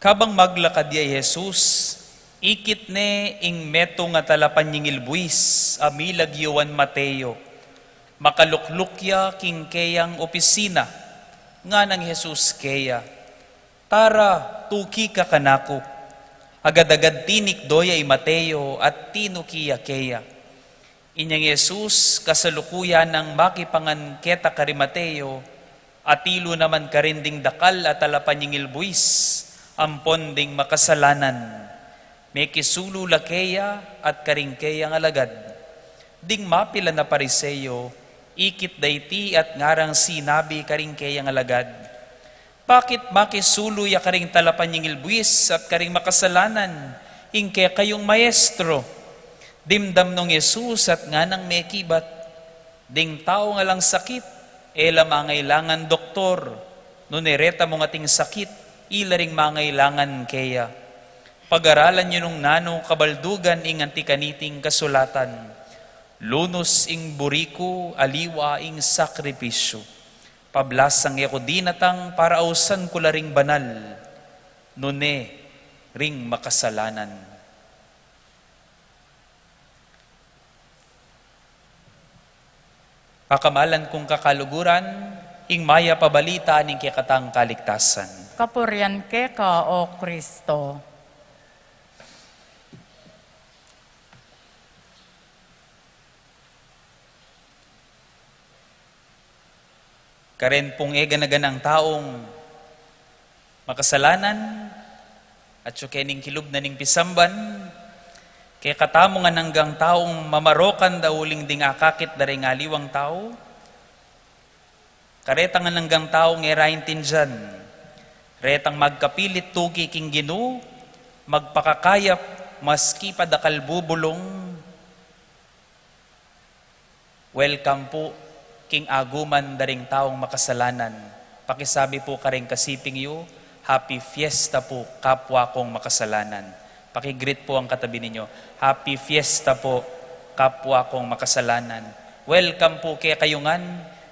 Kabang maglakad ya i Jesus, ikit ne ing metung a talapanyingilbuis a milagyuan Mateo. Makalukluk ya king keyang opisina, nganang Jesus keya, "Tara, tuki ka kanaku." Agad-agad tinikdo ya i Mateo at tinuki ya keya. Inyang Jesus, kasalukuyan nang makipangan keta kari Mateo, atilu naman karin ding dakal a talapanyingilbuis ampon ding makasalanan. Mekisulu la keya at karing keyang alagad. Ding mapilan a Pariseo, ikit da iti at ngarang sinabi karing keyang alagad, "Bakit makisulu ya karing talapanyingilbuis at karing makasalanan ing kekayung maestro?" Dimdam nong Jesus at nganang mekibat, "Ding taung alang sakit, e la mangailangan doktor, nune reta mung ating sakit, ila ring mangailangan keya. Pag-aralan yu nung nanu kabaldugan ing anti kaniting kasulatan, 'Lunus ing buri ku, aliwa ing sakripisyu.' Pablasang e ku dinatang para ausan ku la ring banal, nune ring makasalanan." Pakamalan kung kakaluguran, ing mayap a balita ning kekatang kaligtasan. Kapurian keka, O Kristo. Karen pung e gana-ganang taung makasalanan, atyu keni king kilub na ning pisamban, kekatamu ngan anggang taung mamarokan da uling ding akakit da ring aliwang tau, kareta ngan anggang taung e ra aintindian, retang magkapilit tuki king Ginu, magpakakayap, maski pa dakal bubulung, Welcome pu king aguman da ring taung makasalanan. Pakisabi pu karing kasiping yu, "Happy Fiesta pu, kapwa kung makasalanan." Paki-greet pu ang katabi ninyo, "Happy Fiesta pu, kapwa kung makasalanan." Welcome pu kekayu ngan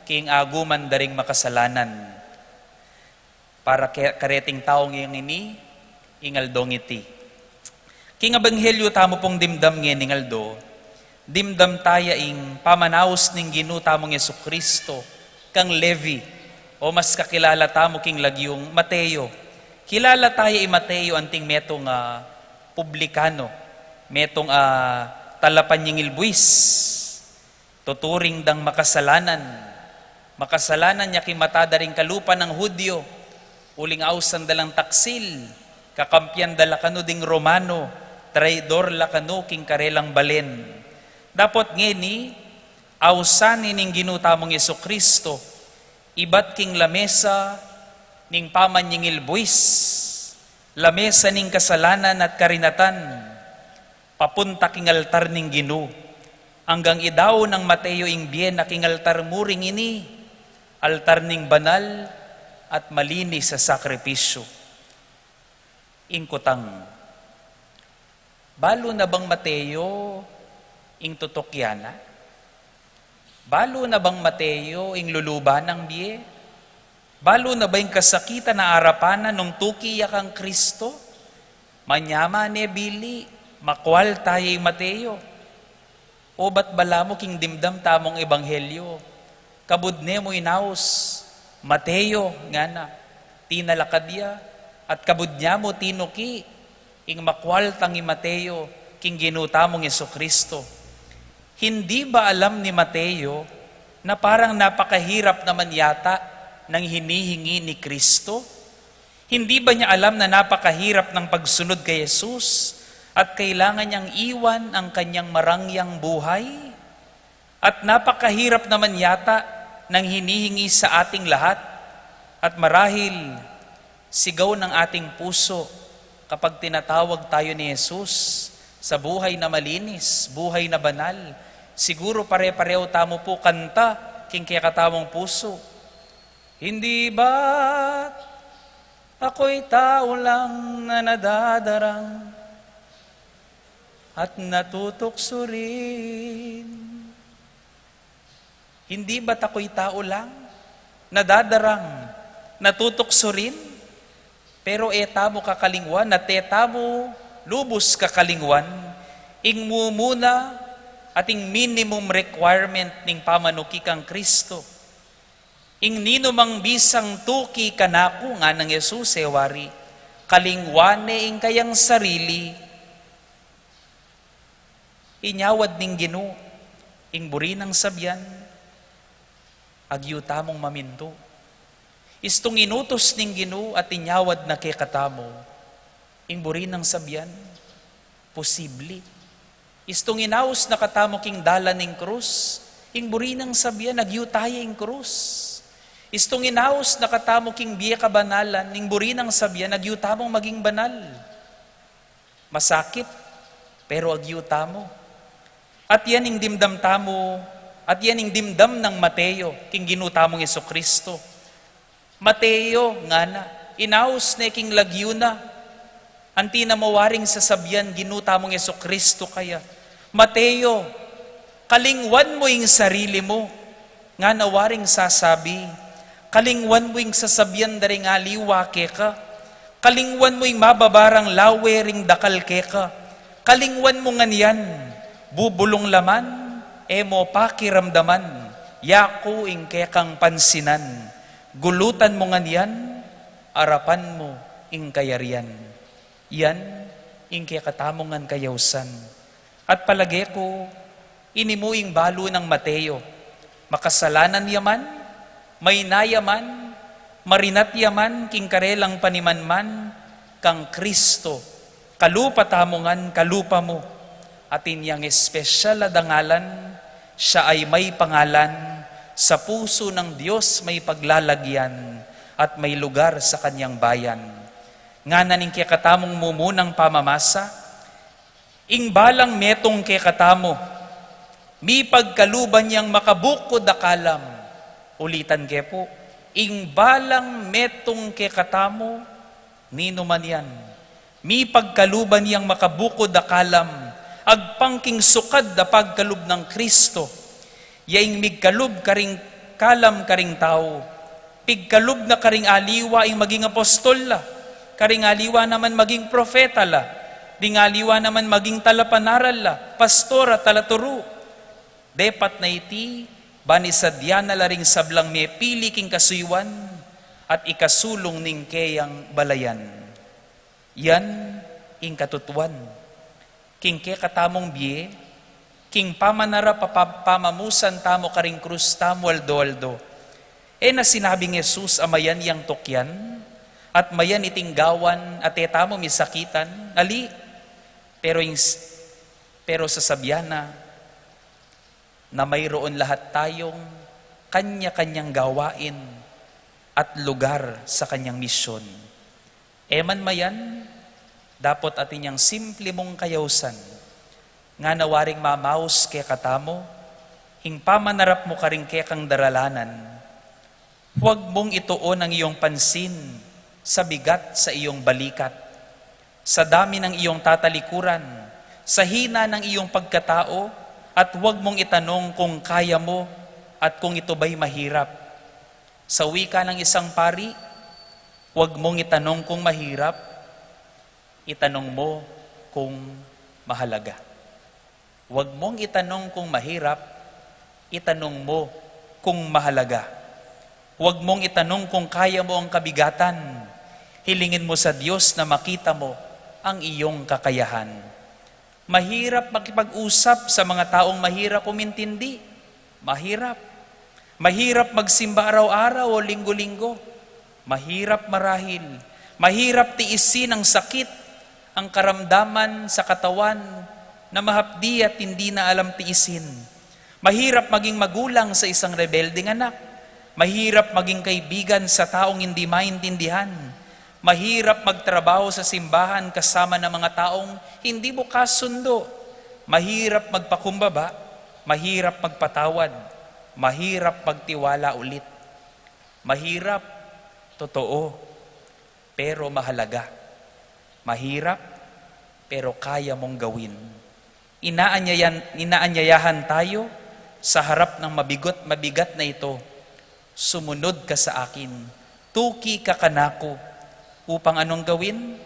king aguman da ring makasalanan. Para ke-, kareting taung ini, ing aldong iti. King ebanghelyu tamu pung dimdam ngening aldo, dimdam taya ing pamanaus ning Ginu tamung Jesucristo kang Levi, o mas kakilala tamu king lagyung Mateo. Kilala taya i Mateo anting metung a publikano, metung a talapanyingil buis. Tuturing dang makasalanan. Makasalanan ya king mata da ring kalupa nang Hudyo, uling ausan da lang taksil, kakampian da la kanu ding Romano, traidor la kanu king karelang balen. Dapot ngeni, ausan ne ning Ginu tamung Jesucristo, ibat king lamesa ning pamanyingil buis, lamesa ning kasalanan at karinatan, papunta king altar ning Ginu. Anggang idaun nang Mateo ing bie na king altar mu ring ini, altar ning banal at malinis a sakripisyu. Ing kutang, balu na bang Mateo Ing tutukian na, balu na bang Mateo ing luluban nang bie? Balu na ba ing kasakitan a arapan na nung tuki ya kang Kristo? Manyaman ne bili, makwal taya i Mateo. O ba't balamu king dimdam tamung ebanghelyo, kabud ne mu inaus, Mateo, ngana, tinalakad ya, at kabud nya mu tinuki, ing makwal tang i Mateo, king Ginu tamung Jesucristo. Hindi ba alam ni Mateo na parang napakahirap naman yata ng hinihingi ni Kristo? Hindi ba niya alam na napakahirap ng pagsunod kay Jesus at kailangan niyang iwan ang kanyang marangyang buhay? At napakahirap naman yata ng hinihingi sa ating lahat. At marahil, sigaw ng ating puso kapag tinatawag tayo ni Jesus sa buhay na malinis, buhay na banal. Siguro pare-pareho tamu pu kanta king kekatamung puso. Hindi ba't ako'y tao lang na nadadarang at natutukso rin? Hindi ba't ako'y tao lang, nadadarang, natutukso rin? Pero e tamu kakalingwan, at e tamu lubus kakalingwan ing mumuna at ing minimum requirement ning pamanuki kang Kristo. Ing ninumang bisang tuki kanaku, nganang Jesus, e wari, kalingwan ne ing kayang sarili. Inyawad ning Ginu ing buri nang sabian, agyu tamung mamintu. Istung inutus ning Ginu at inyawad na kekatamu, ing buri nang sabian, posible. Istung inaus na katamu king dalan ning krus, ing buri nang sabian, agyu taya ing krus. Istung inaus na katamu king bie kabanalan, ing buri nang sabian, agyu tamung maging banal. Masakit, pero agyu tamu. At yan ing dimdam tamu, at yan ing dimdam nang Mateo king Ginu tamung Jesucristo. Mateo, ngana, inaus ne king lagyu na, anti na mu waring sasabian Ginu tamung Jesucristo kaya, Mateo, kalingwan mu ing sarili mu. Ngana waring sasabi, kalingwan mu ing sasabian da ring aliwa keka, kalingwan mu ing mababarang lawe ring dakal keka, kalingwan mu ngan yan, bubulung la man, e mu pakiramdaman, yaku ing kekang pansinan, gulutan mu ngan yan, arapan mu ing kayarian. Yan ing kekatamung ngan kayausan. At palage ku, ini mu ing balu nang Mateo. Makasalanan ya man, maina ya man, marinat ya man king karelang panimanman kang Kristo. Kalupa tamu ngan, kalupa mu. Atin yang espesyal a dangalan, siya ay may pangalan, sa puso ng Diyos may paglalagyan, at may lugar sa kanyang bayan. Ngana ning kekatamung mumunang pamamasa, ing balang metung kekatamu, mipagkaluban yang makabukud a kalam. Ulitan ke pu, ing balang metung kekatamu, ninu man yan, mipagkaluban yang makabukud a kalam, agpang king sukad a pagkalub nang Kristo. Ya ing migkalub karing kalam karing tau, pigkalub na karing aliwa ing maging apostol la, karing aliwa naman maging propeta la, ding aliwa naman maging talapanaral la, pastor at talaturu. Depat na iti, ban isadia na la ring sablang mepili king kasuyuan at ikasulung ning keyang balayan. Yan ing katutuan. King kekatamung bie, king pamanarap a pa-, pamamusan tamu karing krus tamu aldo-aldo. E na sinabing Jesus a mayan yang tukian, at mayan iting gawan a e tamu misakitan, ali, pero ing s-, pero sasabian na, na mayroon lahat tayong kanya-kanyang gawain at lugar sa kanyang misyon. E man mayan, dapot atin yang simple mung kayausan, ngana waring mamaus kekatamu, ing pamanarap mu karing kekang daralanan, huwag mung ituon ang iyong pansin sa bigat sa iyong balikat, sa dami ng iyong tatalikuran, sa hina ng iyong pagkatao, At huwag mong itanong kung kaya mo at kung ito ba'y mahirap. Sa wika ng isang pari, huwag mong itanong kung mahirap, itanong mo kung mahalaga. Huwag mong itanong kung mahirap, itanong mo kung mahalaga. Huwag mong itanong kung kaya mo ang kabigatan. Hilingin mo sa Diyos na makita mo ang iyong kakayahan. Mahirap makipag-usap sa mga taong mahirap umintindi. Mahirap. Mahirap magsimba araw-araw o linggo-linggo. Mahirap marahil. Mahirap tiisin ang sakit, ang karamdaman sa katawan na mahapdi at hindi na alam tiisin. Mahirap maging magulang sa isang rebeldeng anak. Mahirap maging kaibigan sa taong hindi maintindihan. Mahirap magtrabaho sa simbahan kasama ng mga taong hindi mo kasundo. Mahirap magpakumbaba. Mahirap magpatawad. Mahirap magtiwala ulit. Mahirap, totoo, pero mahalaga. Mahirap, pero kaya mong gawin. Inaanyayan, inaanyayahan tayo sa harap ng mabigot, mabigat na ito. "Sumunod ka sa akin. Tuki ka kanaku." Upang anong gawin?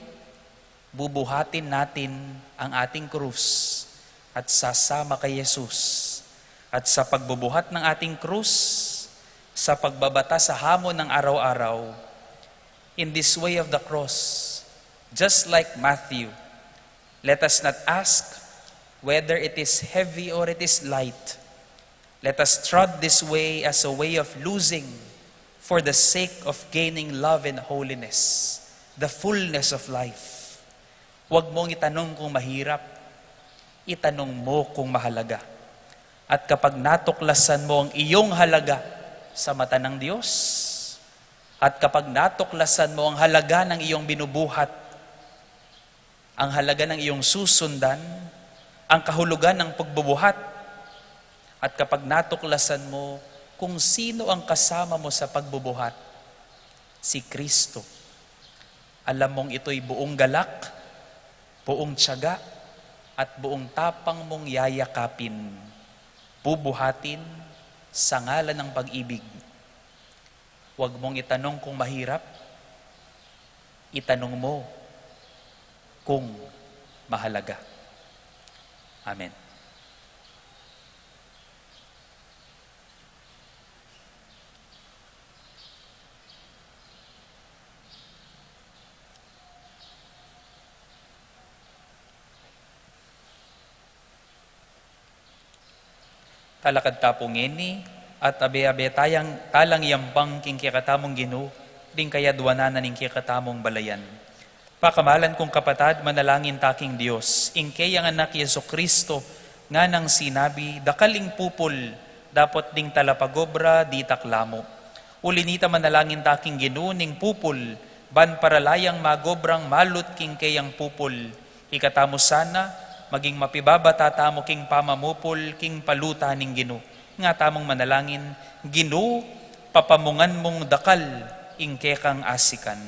Bubuhatin natin ang ating krus at sasama kay Jesus. At sa pagbubuhat ng ating krus, sa pagbabata sa hamon ng araw-araw, in this way of the cross, just like Matthew, let us not ask whether it is heavy or it is light. Let us trod this way as a way of losing for the sake of gaining love and holiness, the fullness of life. Huwag mong itanong kung mahirap, itanong mo kung mahalaga. At kapag natuklasan mo ang iyong halaga sa mata ng Diyos, at kapag natuklasan mo ang halaga ng iyong binubuhat, ang halaga ng iyong susundan, ang kahulugan ng pagbubuhat, at kapag natuklasan mo kung sino ang kasama mo sa pagbubuhat, si Kristo, alam mong ito'y buong galak, buong tiyaga, at buong tapang mong yayakapin, bubuhatin sa ngalan ng pag-ibig. Huwag mong itanong kung mahirap, itanong mo kung mahalaga. Amen. Talakad ta pu ngeni, at abe-abe tayang talang yampang king kekatamung Ginu, ding kayadwanan na ning kekatamung balayan. Pakamalan kung kapatad, manalangin ta king Dios, ing keyang Anak Jesucristo, nganang sinabi, "Dakal ing pupul, dapot ding talapagobra ditak lamu." Uli nita manalangin ta king Ginu ning pupul, ban para la yang magobrang malut king keyang pupul. Ikatamu sana, maging mapibabata tamu king pamamupul king paluta ning Ginu. Nga tamung manalangin, Ginu, papamungan mung dakal ing kekang asikan.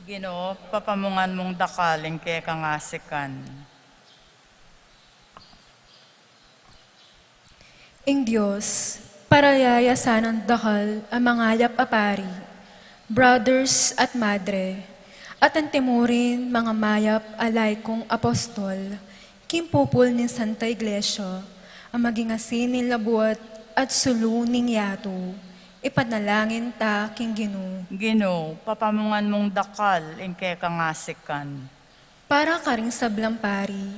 Ginu, papamungan mung dakal ing kekang asikan. Ing Dios, parayaya sanang dakal a mangayap a pari, brothers at madre, at antimurin mga mayap a laikong apostol, king pupul ning Santa Iglesia, a maging asin ning labuat at sulu ning yatu, ipanalangin ta king Ginu. Ginu, papamungan mung dakal ing kekang asikan. Para karing sablang pari,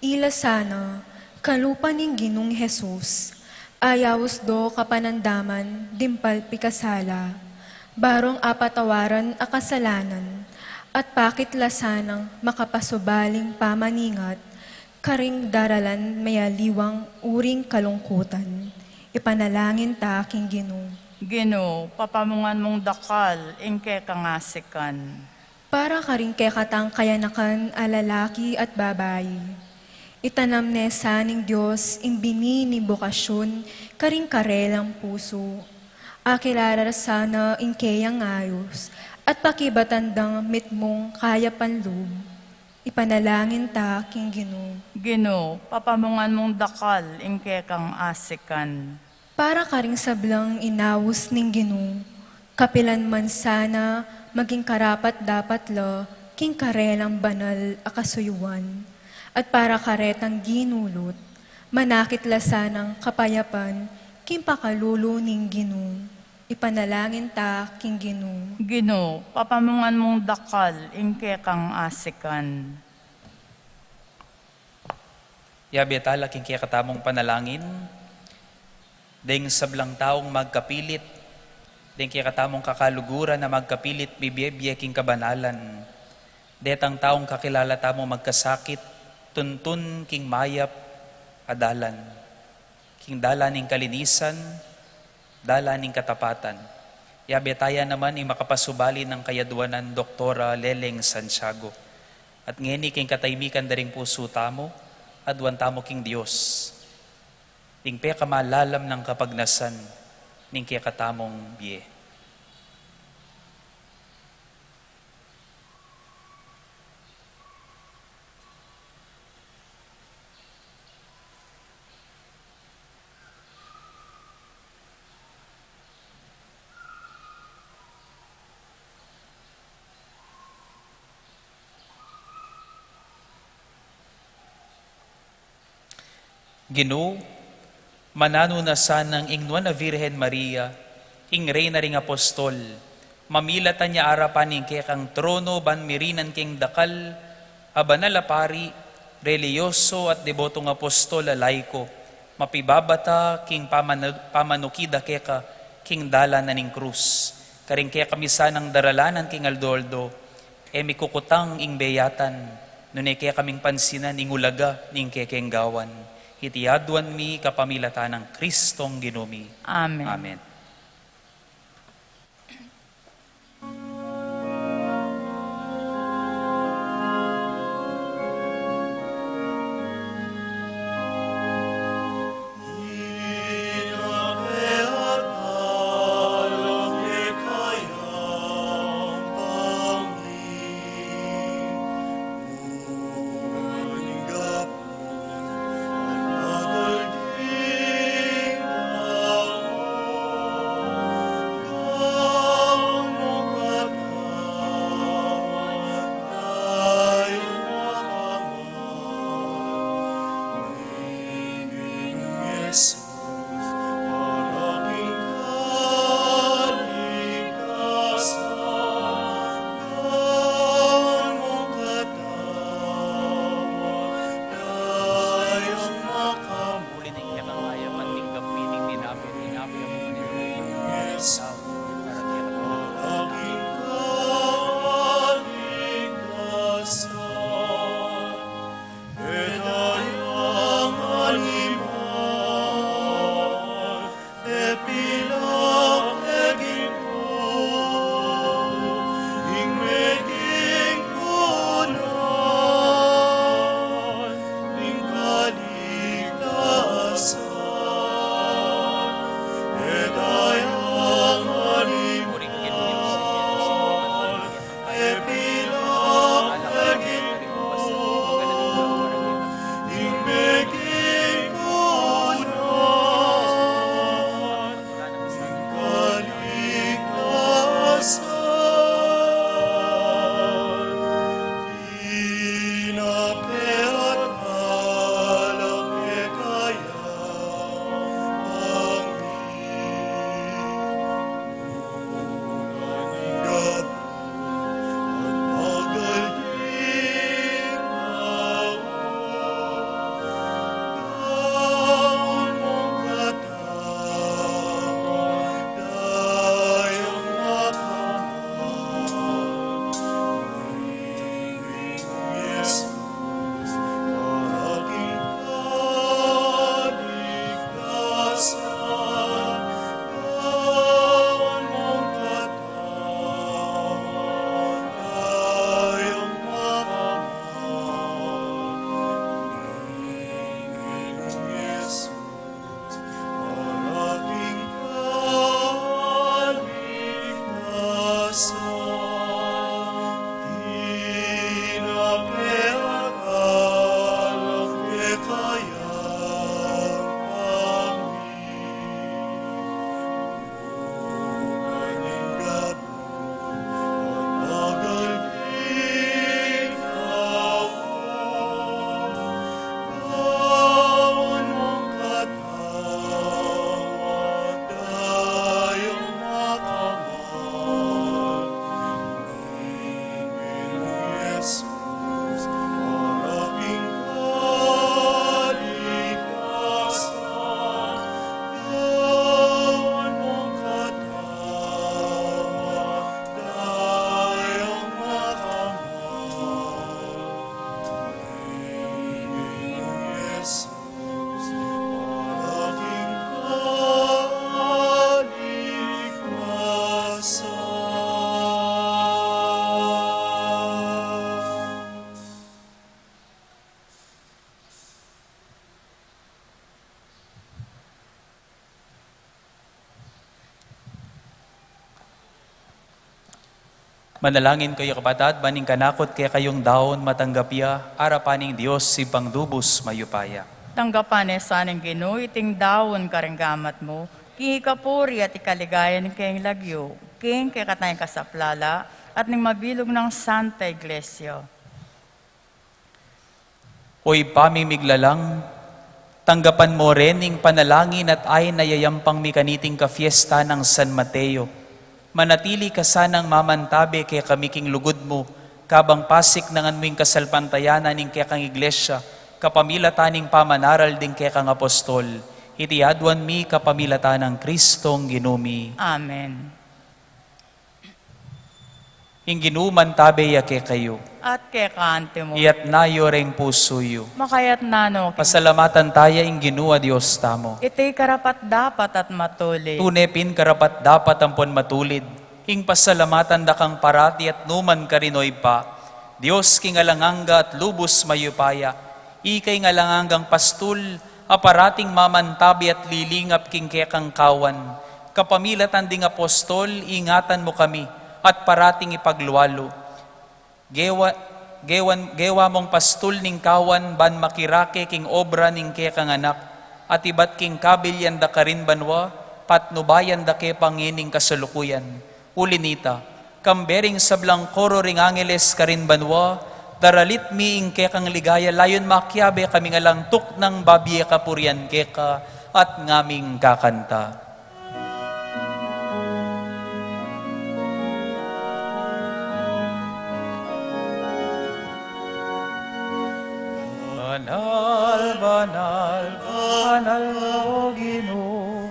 ila sana, kalupa ning Ginung Jesus, ayaus do kapanandaman dimpal pikasala, barong apatawaran a kasalanan, at pakit la sanang makapasubaling pamaningat, karing daralan mayaliwang uring kalungkutan, ipanalangin ta king Ginu. Ginu, papamungan mung dakal ing kekang asikan. Para karing kekatang kayanakan a lalaki at babai, itanam ne sa ning Dios ing bini ning bokasyun karing karelang pusu. Akilala sana ing keyang ayus at pakibatan dang mitmung kayapan lub. Ipanalangin ta king Ginu. Ginu, papamungan mung dakal ing kekang asikan. Para karing sablang inaus ning Ginu, kapilan man sana maging karapat-dapat la king karelang banal a kasuyuan, at para karetang ginulut, manakit la sanang kapayapan king pakalulu ning Ginu. Ipanalangin ta king Ginu. Ginu, papamungan mung dakal ing kekang asikan. Yabe tala king kekatamung panalangin, deng sablang taung magkapilit, deng kekatamung kakaluguran a magkapilit mibie-bie king kabanalan, detang taung kakilala tamung magkasakit, tuntun king mayap a dalan, king dalan ning kalinisan, dalan ning katapatan. Yabe taya naman ing makapasubali nang kayadwanan Doktora Leleng Santiago. At ngeni king katahimikan da ring pusu tamu, adwan tamu king Dios, ing pekamalalam nang kapagnasan ning kekatamung bie. Ginu, mananu na sanang ing Nuan a Virgen Maria, ing Reyna ring Apostol, mamilatan ya arapan ning kekang trono ban mirinan keng dakal a banal a pari, relihiyoso at debotong apostol a laiko, mapibabata king pamanu-, pamanukid da keka king dalan na ning krus. Karing kekami sanang daralanan king aldo-aldo, e mi kukutang ing beyatan, nune kekaming pansinan ing ulaga ning kekeng gawan. Iti adwan mi kapamilatan nang Kristong Ginu mi. Amen. Amen. Manalangin kayu, kapatad, ban ing kanakung kekayung daun matanggap ya arapan ning Dios Ibpang lubus mayupaya. Tanggapan na sa ning Ginu iting daun karing gamat mu, king ikapuri at ikaligaya ning kayang lagyu, king kekatamung kasaplalan at ning mabilug nang Santa Iglesia. O Ibpa ming miglalang, tanggapan mu rin ing panalangin at ain a yayampang mi kaniting kapiesta nang San Mateo. Manatili ka sanang mamantabe kekami king lugud mu, kabang pasiknangan mu ing kasalpantayanan ning kekang Iglesia, kapamilatan ning pamanaral ding kekang apostol. Iti aduan mi kapamilatan nang Kristong Ginu mi. Amen. Ing Ginu mantabe ya kekayu. At keka antimu. Iyatas yu ring pusu yu. Makayatas no king Pasalamatan taya ing Ginu a Dios tamu. Iti karapat-dapat at matulid. Tune pin karapat-dapat ampon matulid ing pasalamatan da kang parati at nukarin man, o Ibpa, Dios king alang angga at lubus mayupaya. Ika ing alang anggang pastul, a parating mamantabe at lilingap king kekang kawan. Kapamilatan ding apostol, ingatan mu kami, at parating ipaglualu. Gewa, gewan, gewa mung pastul ning kawan ban makirake king obra ning kekang anak, at ibat king kabilian da karin banua, patnubayan da ke pa ngening kasalukuyan. Uli na nita, kambe ring sablang koro ring angeles karin banua, daralit mi ing kekang ligaya, layun makiabe kaming alang tuknang babie kapurian keka at ngaming kakanta. Banal, banal, banal, o Ginu,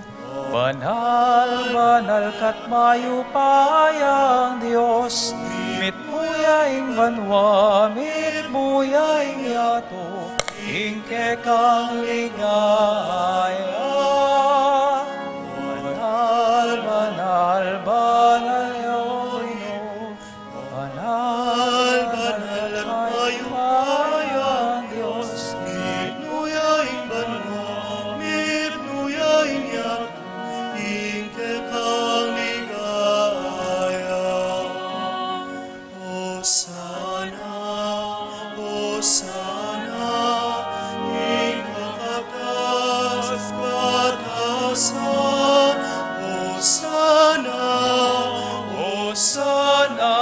banal, banal ka't mayupayang Dios, mitmu ya ing banua, mitmu ya ing yatu, ing kekang ligaya. Banal, banal, banal, o Ginu, banal, banal, mayupayang Dios, mitmu ya ing banua, mitmu ya ing yatu, ing kekang ligaya. Hosana, Hosana, ing kakatas-katasan. Hosana, Hosana,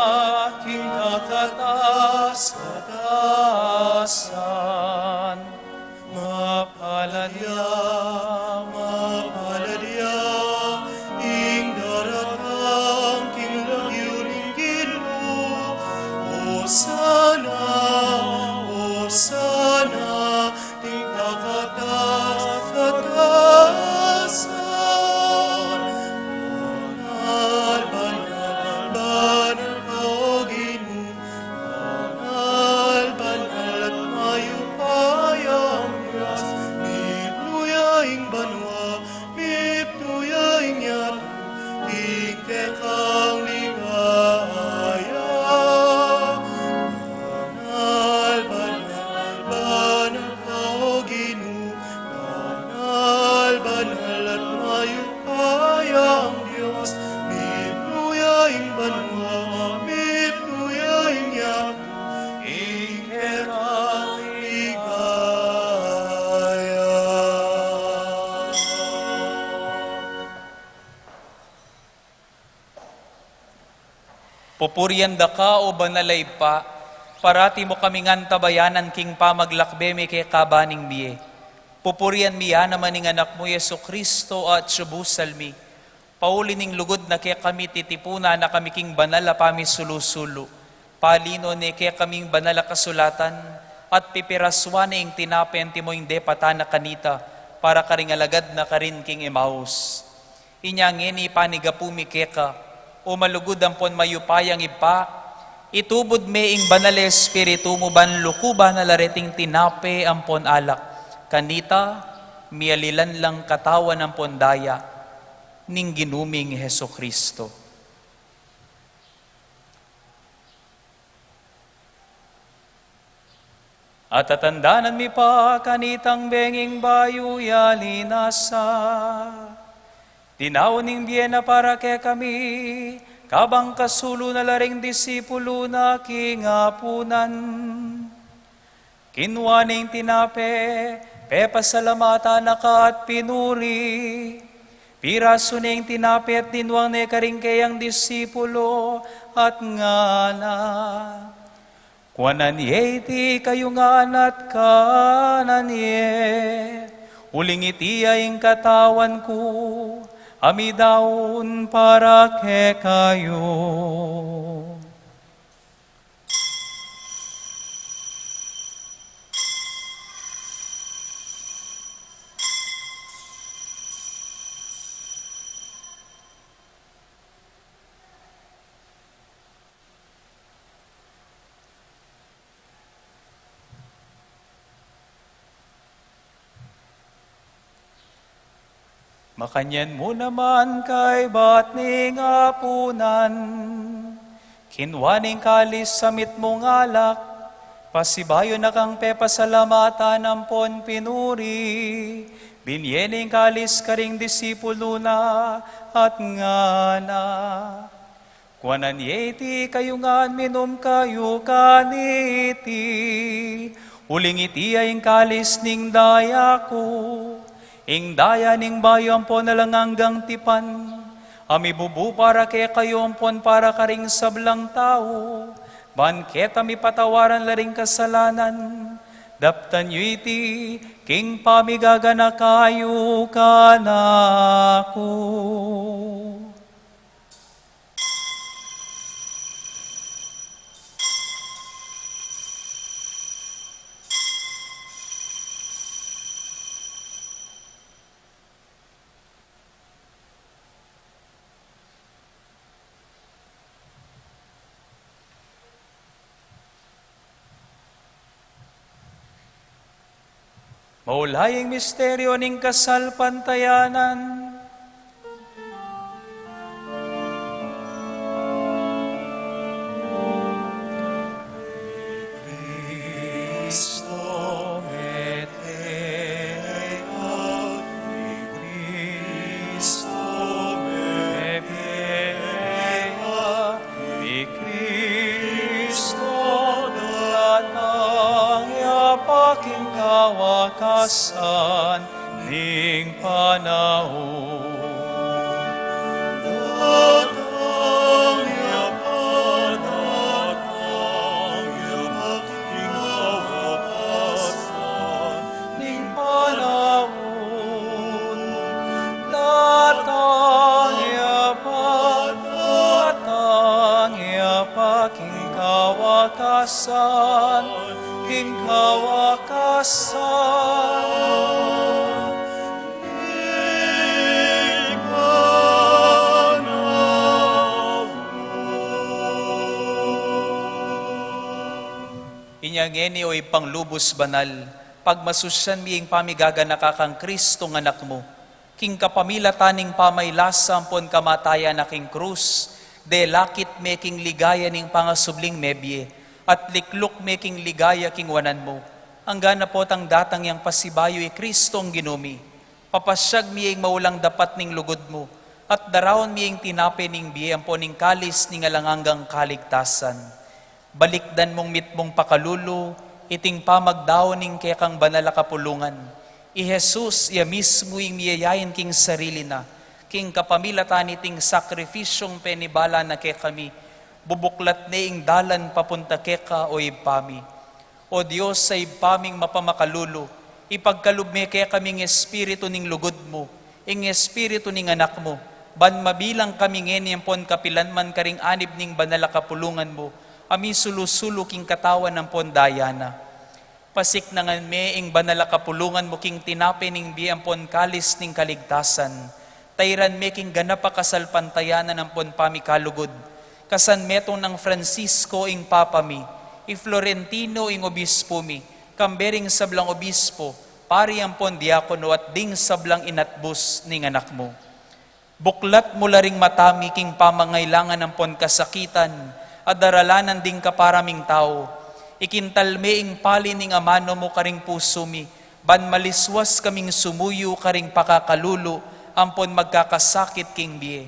ing kakatas-katasan. Mapalad ya, mapalad ya, ing daratang king lagyu ning Ginu. Hosana, Hosana, ing kakatas-katasan. Banal, banal, banal ka, o Ginu. Banal, banal at mayupayang Dios, mitmu ya ing banua, mitmu ya ing yatu, ing kekang ligaya. Banal, banal, banal ka, o Ginu, banal, banal at mayupayang Dios, mitmu ya ing banua, mitmu ya ing yatu, ing kekang ligaya. Pupurian da ka, o Banal a Ibpa, parati mu kaming antabayanan king pamaglakbe mi keka ban ning bie. Pupurian mi ya naman ing Anak mu, Jesucristo, a atsu busal mi. Pauli ning lugud na kekami, titipunan na kami king banal a pamisulu-sulu. Palinuan ne kekaming banal a kasulatan, at pipirasuan ne ing tinape antimo ing depatan na kanita, para karing alagad na karin king Emmaus. Inya ngeni panigapu mi keka, o malugud ampon mayupayang Ibpa, itubud me ing Banal a Espiritu mu ban lukuban na la reting tinape ampon alak. Kanita, mialilan lang katawan ampon daya ning Ginu ming Jesucristo. At tatandanan mi pa kanitang benging bayu ya linasa, tinaw ning bie na para kekami, Kabang kasulu na la ring disipulu na king apunan, kinua ne ing tinape, pepasalamatan na ka at pinuri, pirasu ne ing tinape at dinuang ne karing keyang disipulu at ngana: Kuanan ye iti kayu ngan at kanan ye, uling iti ya ing katawan ku, a midaun para kekayu. Makanyan mu naman kaybat ning apunan, kinua ne ing kalis a mitmung alak, pasibayu na kang pepasalamatan ampon pinuri, binye ne ing kalis karing disipulu na at ngana: Kuanan ye iti kayu ngan, minum kayu kaniti, uling iti ya ing kalis ning daya ku, ing daya ning bayu ampon alang anggang tipan, a mibubu para kekayu ampon para karing sablang tau, ban keta mipatawaran la ring kasalanan. Daptan yu iti king pamigaganaka yu kanaku. Maulayi ing misteryo ning kasalpantayanan. Cristo mete, Cristo mete, i Cristo datang ya pa king kawakasan ning panaun. Datang ya pa, datang ya pa king kawakasan ning panaun. Datang ya pa, datang ya pa king kawakasan, king kawakasan ning panaun. Inya ngeni, o Ibpang lubus banal, pagmasusyan mi ing pamigaganaka kang Kristong Anak mu, king kapamilatan ning pamaylasa ampon kamatayan na king krus, delakit me king ligaya ning pangasubling mebie, at likluk me king ligaya king wanan mu. Angga na potang datang yang pasibayu i Kristong Ginu mi, papasyag mi ing maulang dapat ning lugud mu, at daraun mi ing tinape ning bie ampon ing kalis ning alang anggang kaligtasan. Balikdan mung mitmung pakalulu iting pamagdaun ning kekang banal a kapulungan. I Jesus, iya mismu ing miyayain king sarili na, king kapamilatan niting sakripisyung penibala na kekami, bubuklat ne ing dalan papunta keka, o Ibpa mi. O Dios, a Ibpa ming mapamakalulu, ipagkalub me kekami ing espiritu ning lugud mu, ing espiritu ning Anak mu, ban mabilang kami ngeni ampon kapilan man karing anib ning banal a kapulungan mu, a misulu-sulu king katawan ampon daya na. Pasiknangan me ing banal a kapulungan mu king tinape ning bie ampon kalis ning kaligtasan. Tairan me king ganap a kasalpantayanan ampon pamikalugud. Kasan metung nang Francisco ing Papa mi, i Florentino ing obispu mi, kambe ring sablang obispu, pari ampon diakono, at ding sablang inatbus ning Anak mu. Buklat mu la ring mata mi king pamangailangan ampon kasakitan a daralanan ding kapara ming tau. Ikintal me ing pali ning amanu mu karing pusu mi, ban maliswas kaming sumuyu karing pakakalulu ampon magkakasakit king bie.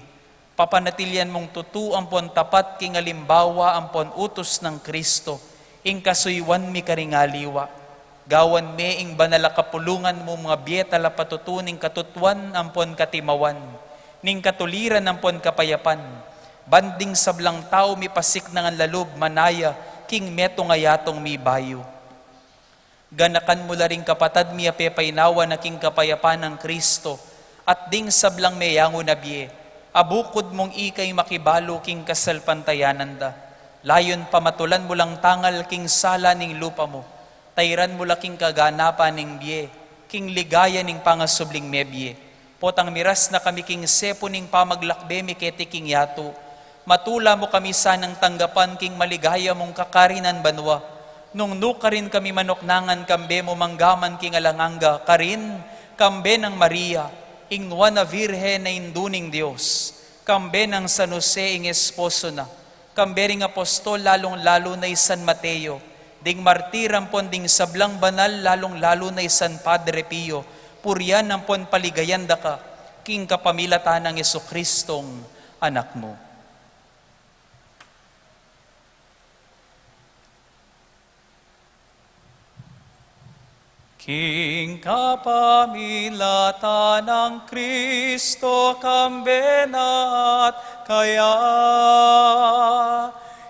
Papanatilian mung tutu ampon tapat king alimbawa ampon utus nang Kristo, ing kasuyuan mi karing aliwa. Gawan me ing banal a kapulungan mu mabie talapatutu ning katutuan ampon katimawan, ning katuliran ampon kapayapan, ban ding sablang tau mipasiknangan lalub manaya king metung a yatung mibayu. Ganakan mu la ring kapatad mi a pepainawa na king kapayapan nang Kristo, at ding sablang meyangu na bie, abukud mung ika'y makibalu king kasalpantayanan da. Layun pamatulan mu lang tangal king sala ning lupa mu, tairan mu la king kaganapan ning bie, king ligaya ning pangasubling mebie. Potang miras na kami king sepu ning pamaglakbe mi keti king yatu, matula mu kami sanang tanggapan king maligaya mung kakarinan banua. Nung nukarin kami manuknangan kambe mu manggaman king alang angga, karin kambe nang Maria, ing Nuan a Virgen a Indu ning Dios, kambe nang San Jose ing esposo na, kambe ring apostol, lalung-lalu na i San Mateo, ding martir ampon ding sablang banal, lalung-lalu na i San Padre Pio, purian ampon paligayan da ka, king kapamilatan nang Jesucristong Anak mu. King kapamilatan nang Kristo, kambe na at kaya,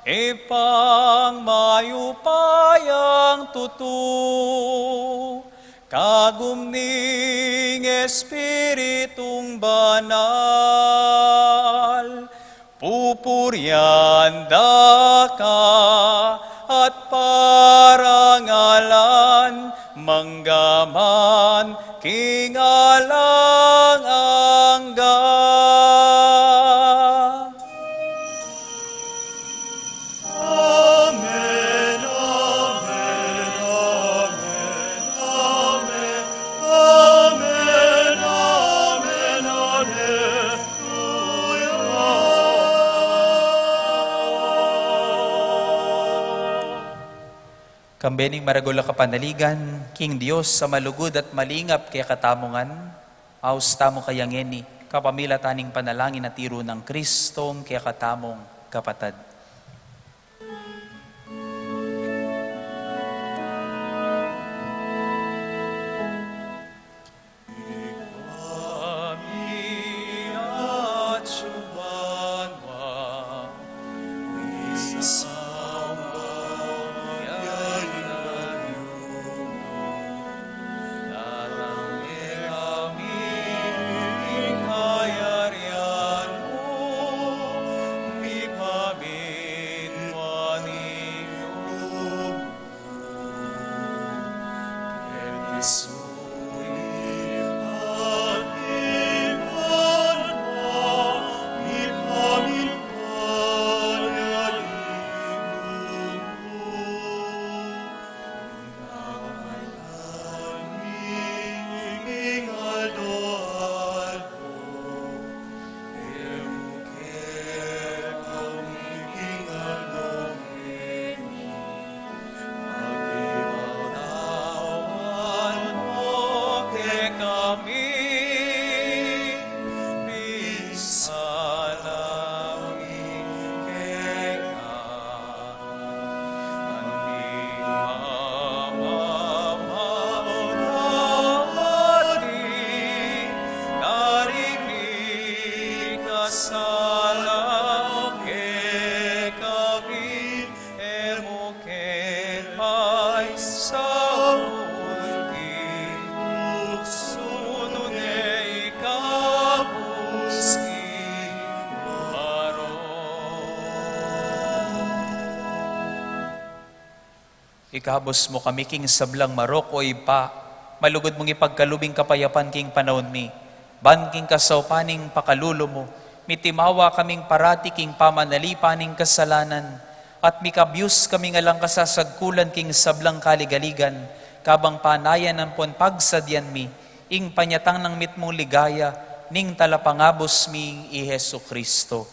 Ibpang mayupayang tutu, kagum ning Espiritung Banal, pupurian da ka at parangalan manggaman king alang angga. Amen, amen, amen, amen, amen, amen, alleluia. Kambe ning maragul a kapanaligan king Dios a malugud at malingap kekatamu ngan, aus tamu kaya ngeni, kapamilatan ning panalangin a tiru nang Kristong kekatamung kapatad. Ikabus mu kami king sablang marok, O Ibpa, malugud mung ipagkalub ing kapayapan king panaun mi. Ban king kasaupan ning pakalulu mu, mitimawa kaming parati king pamanalipan ning kasalanan, at mikabyus kaming alang kasasagkulan king sablang kaligaligan, kabang panayan ampon pagsadyan mi ing panyatang nang mitmung ligaya ning Talapangabus mi, i Jesucristo.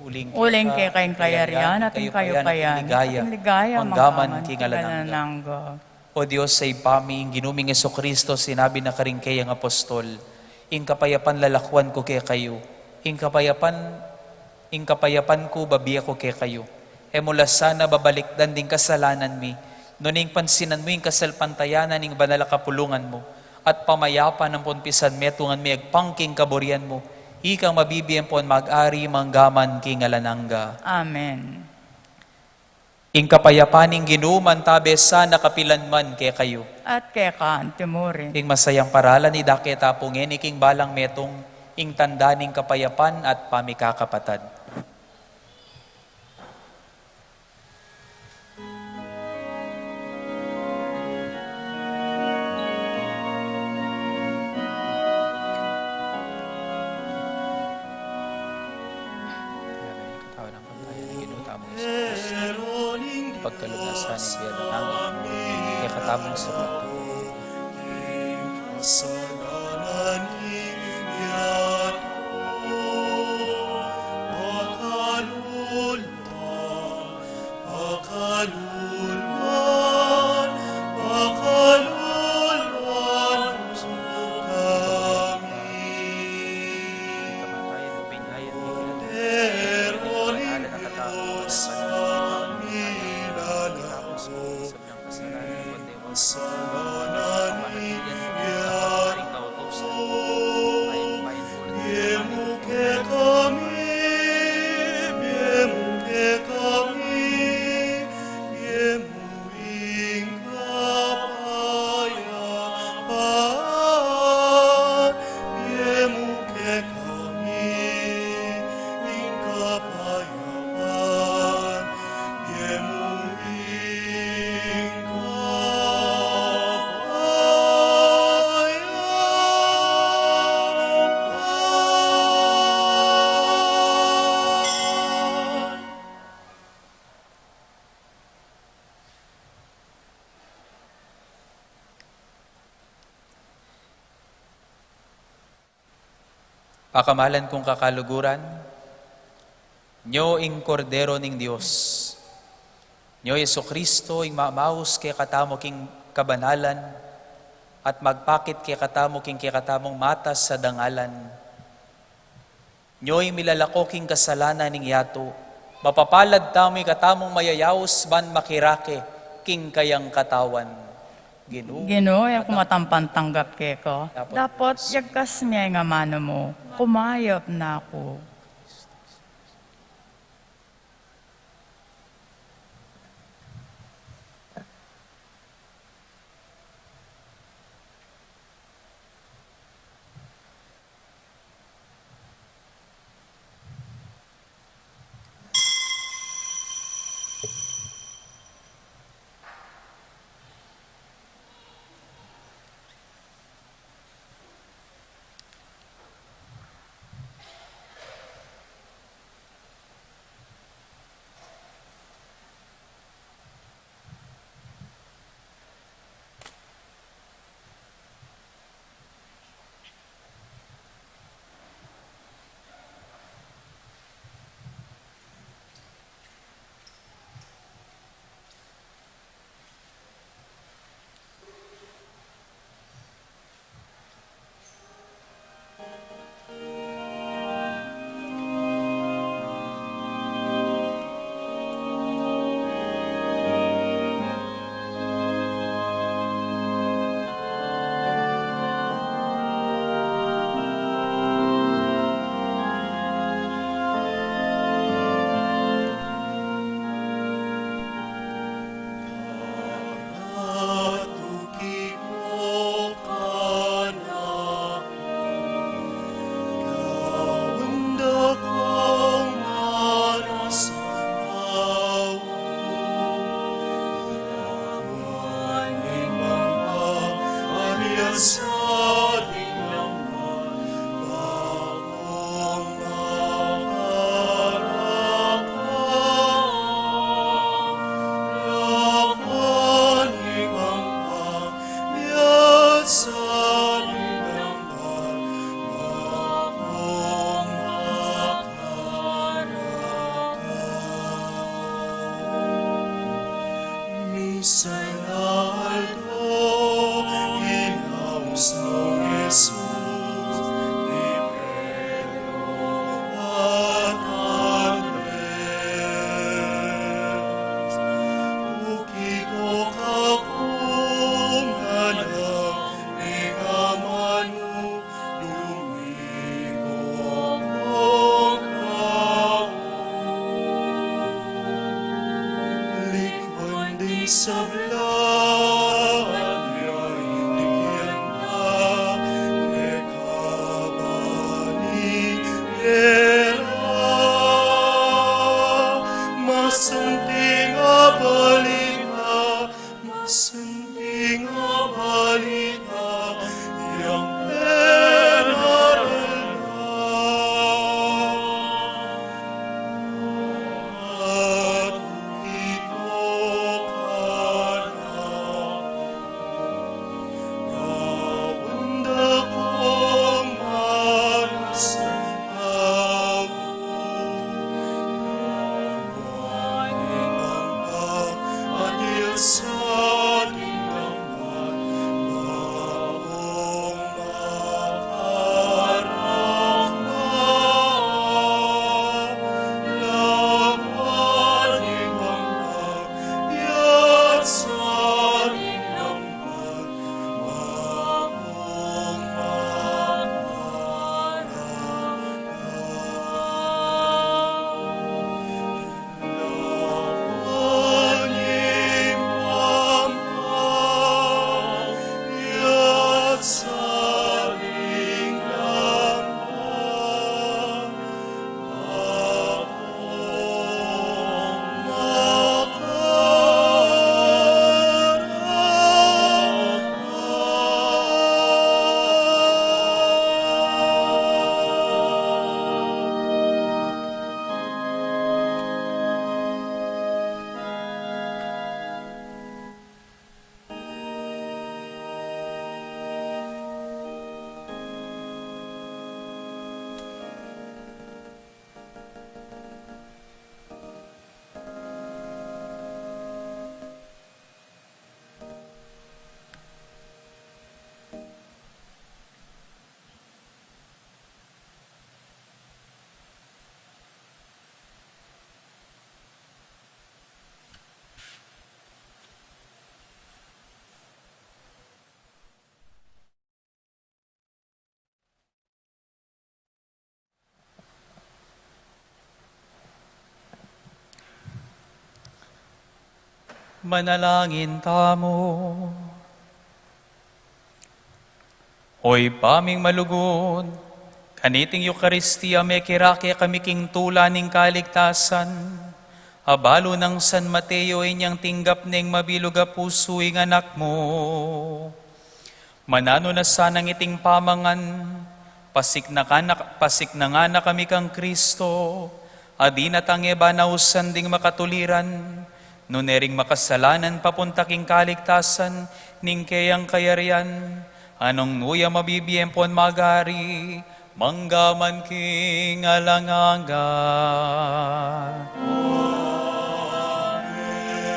Uling keka ing kayarian, at ing kayupayan, at ing ligaya, manggaman king alang angga. O Dios a Ibpa mi, ing Ginu ming Jesucristo, sinabi na karing keyang apostol, ing kapayapan lalakwan ku kekayu, ing kapayapan Ing kapayapan ku, bibie ku kekayu. E mu la sana babalikdan ding kasalanan mi, nune ing pansinan mu ing kasalpantayanan ning banal a kapulungan mu, at pamayapan ampon pisanmetungan mi agpang king kaburian mu, ikang mabibie ampon mag-ari mangga man king alang angga. Amen. Ing kapayapan ning Ginu mantabe sana kapilan man kekayu. At keka antimurin. Ing masayang paralan idake ta pu ngeni king balang metung, ing tanda ning kapayapan at pamikakapatad. Katawan nang pantaya ning Ginu tamung Jesucristo, pagkalub na sa ning bie alang angga, kekatamung sablang tutu. Pakamalan kung kakaluguran, nyo ing Kordero ning Dios. Nyo Jesucristo, ing mamaus kekatamu king kabanalan, at magpakit kekatamu king kekatamung matas a dangalan. Nyo ing milalako king kasalanan ning yatu, mapapalad tamu ing katamung mayayaus ban makirake king kayang katawan. Ginu, Ginu, e ku matampang tanggap keka. Dapot, dapot yagkas me ing amanu mu, kumayap na ku. Sabla ya iti kiang na mekabani era. Masanting a balita, masanting a balita, yang penaral na. Manalangin tamu. O Ibpa ming malugud, kaniting Eukaristia mekirake kami king tula ning kaligtasan. Abalu nang San Mateo inyang tinggap neng mabilug a pusu ing anak mu. Mananu na sanang iting pamangan, pasiknangan na, pasiknangan na kami kang Kristo, a dinatang e banausan ding makatuliran, nune ring makasalanan papunta king kaligtasan ning keyang kayarian, a nung nu ya mabibie ampon magari, mangga man king alang angga. Amen.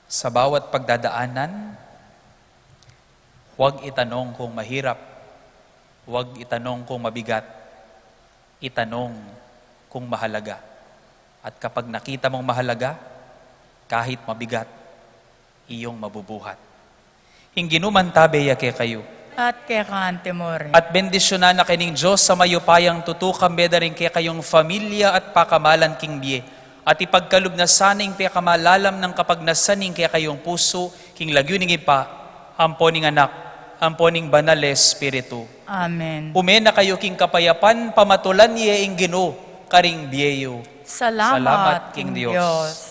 Sa bawat pagdadaanan, huwag itanong kung mahirap, huwag itanong kung mabigat, itanong kung mahalaga. At kapag nakita mong mahalaga, kahit mabigat, iyong mabubuhat. Ing Ginu mantabe ya kekayu. At keka naman murin. At bendisyunan na kayu ning Dios a mayupayang tutu, kambe da ring kekayung familia at pakamalan king bie. At ipagkalub na sana ing pekamalalam nang kapagnasan ning kekayung pusu, king lagyu ning Ibpa, ampo ning Anak, ampo ning Banal a Espiritu. Amen. Ume na kayu king kapayapan, pamatulan ye ing Ginu karing bie yu. Salamat king Dios.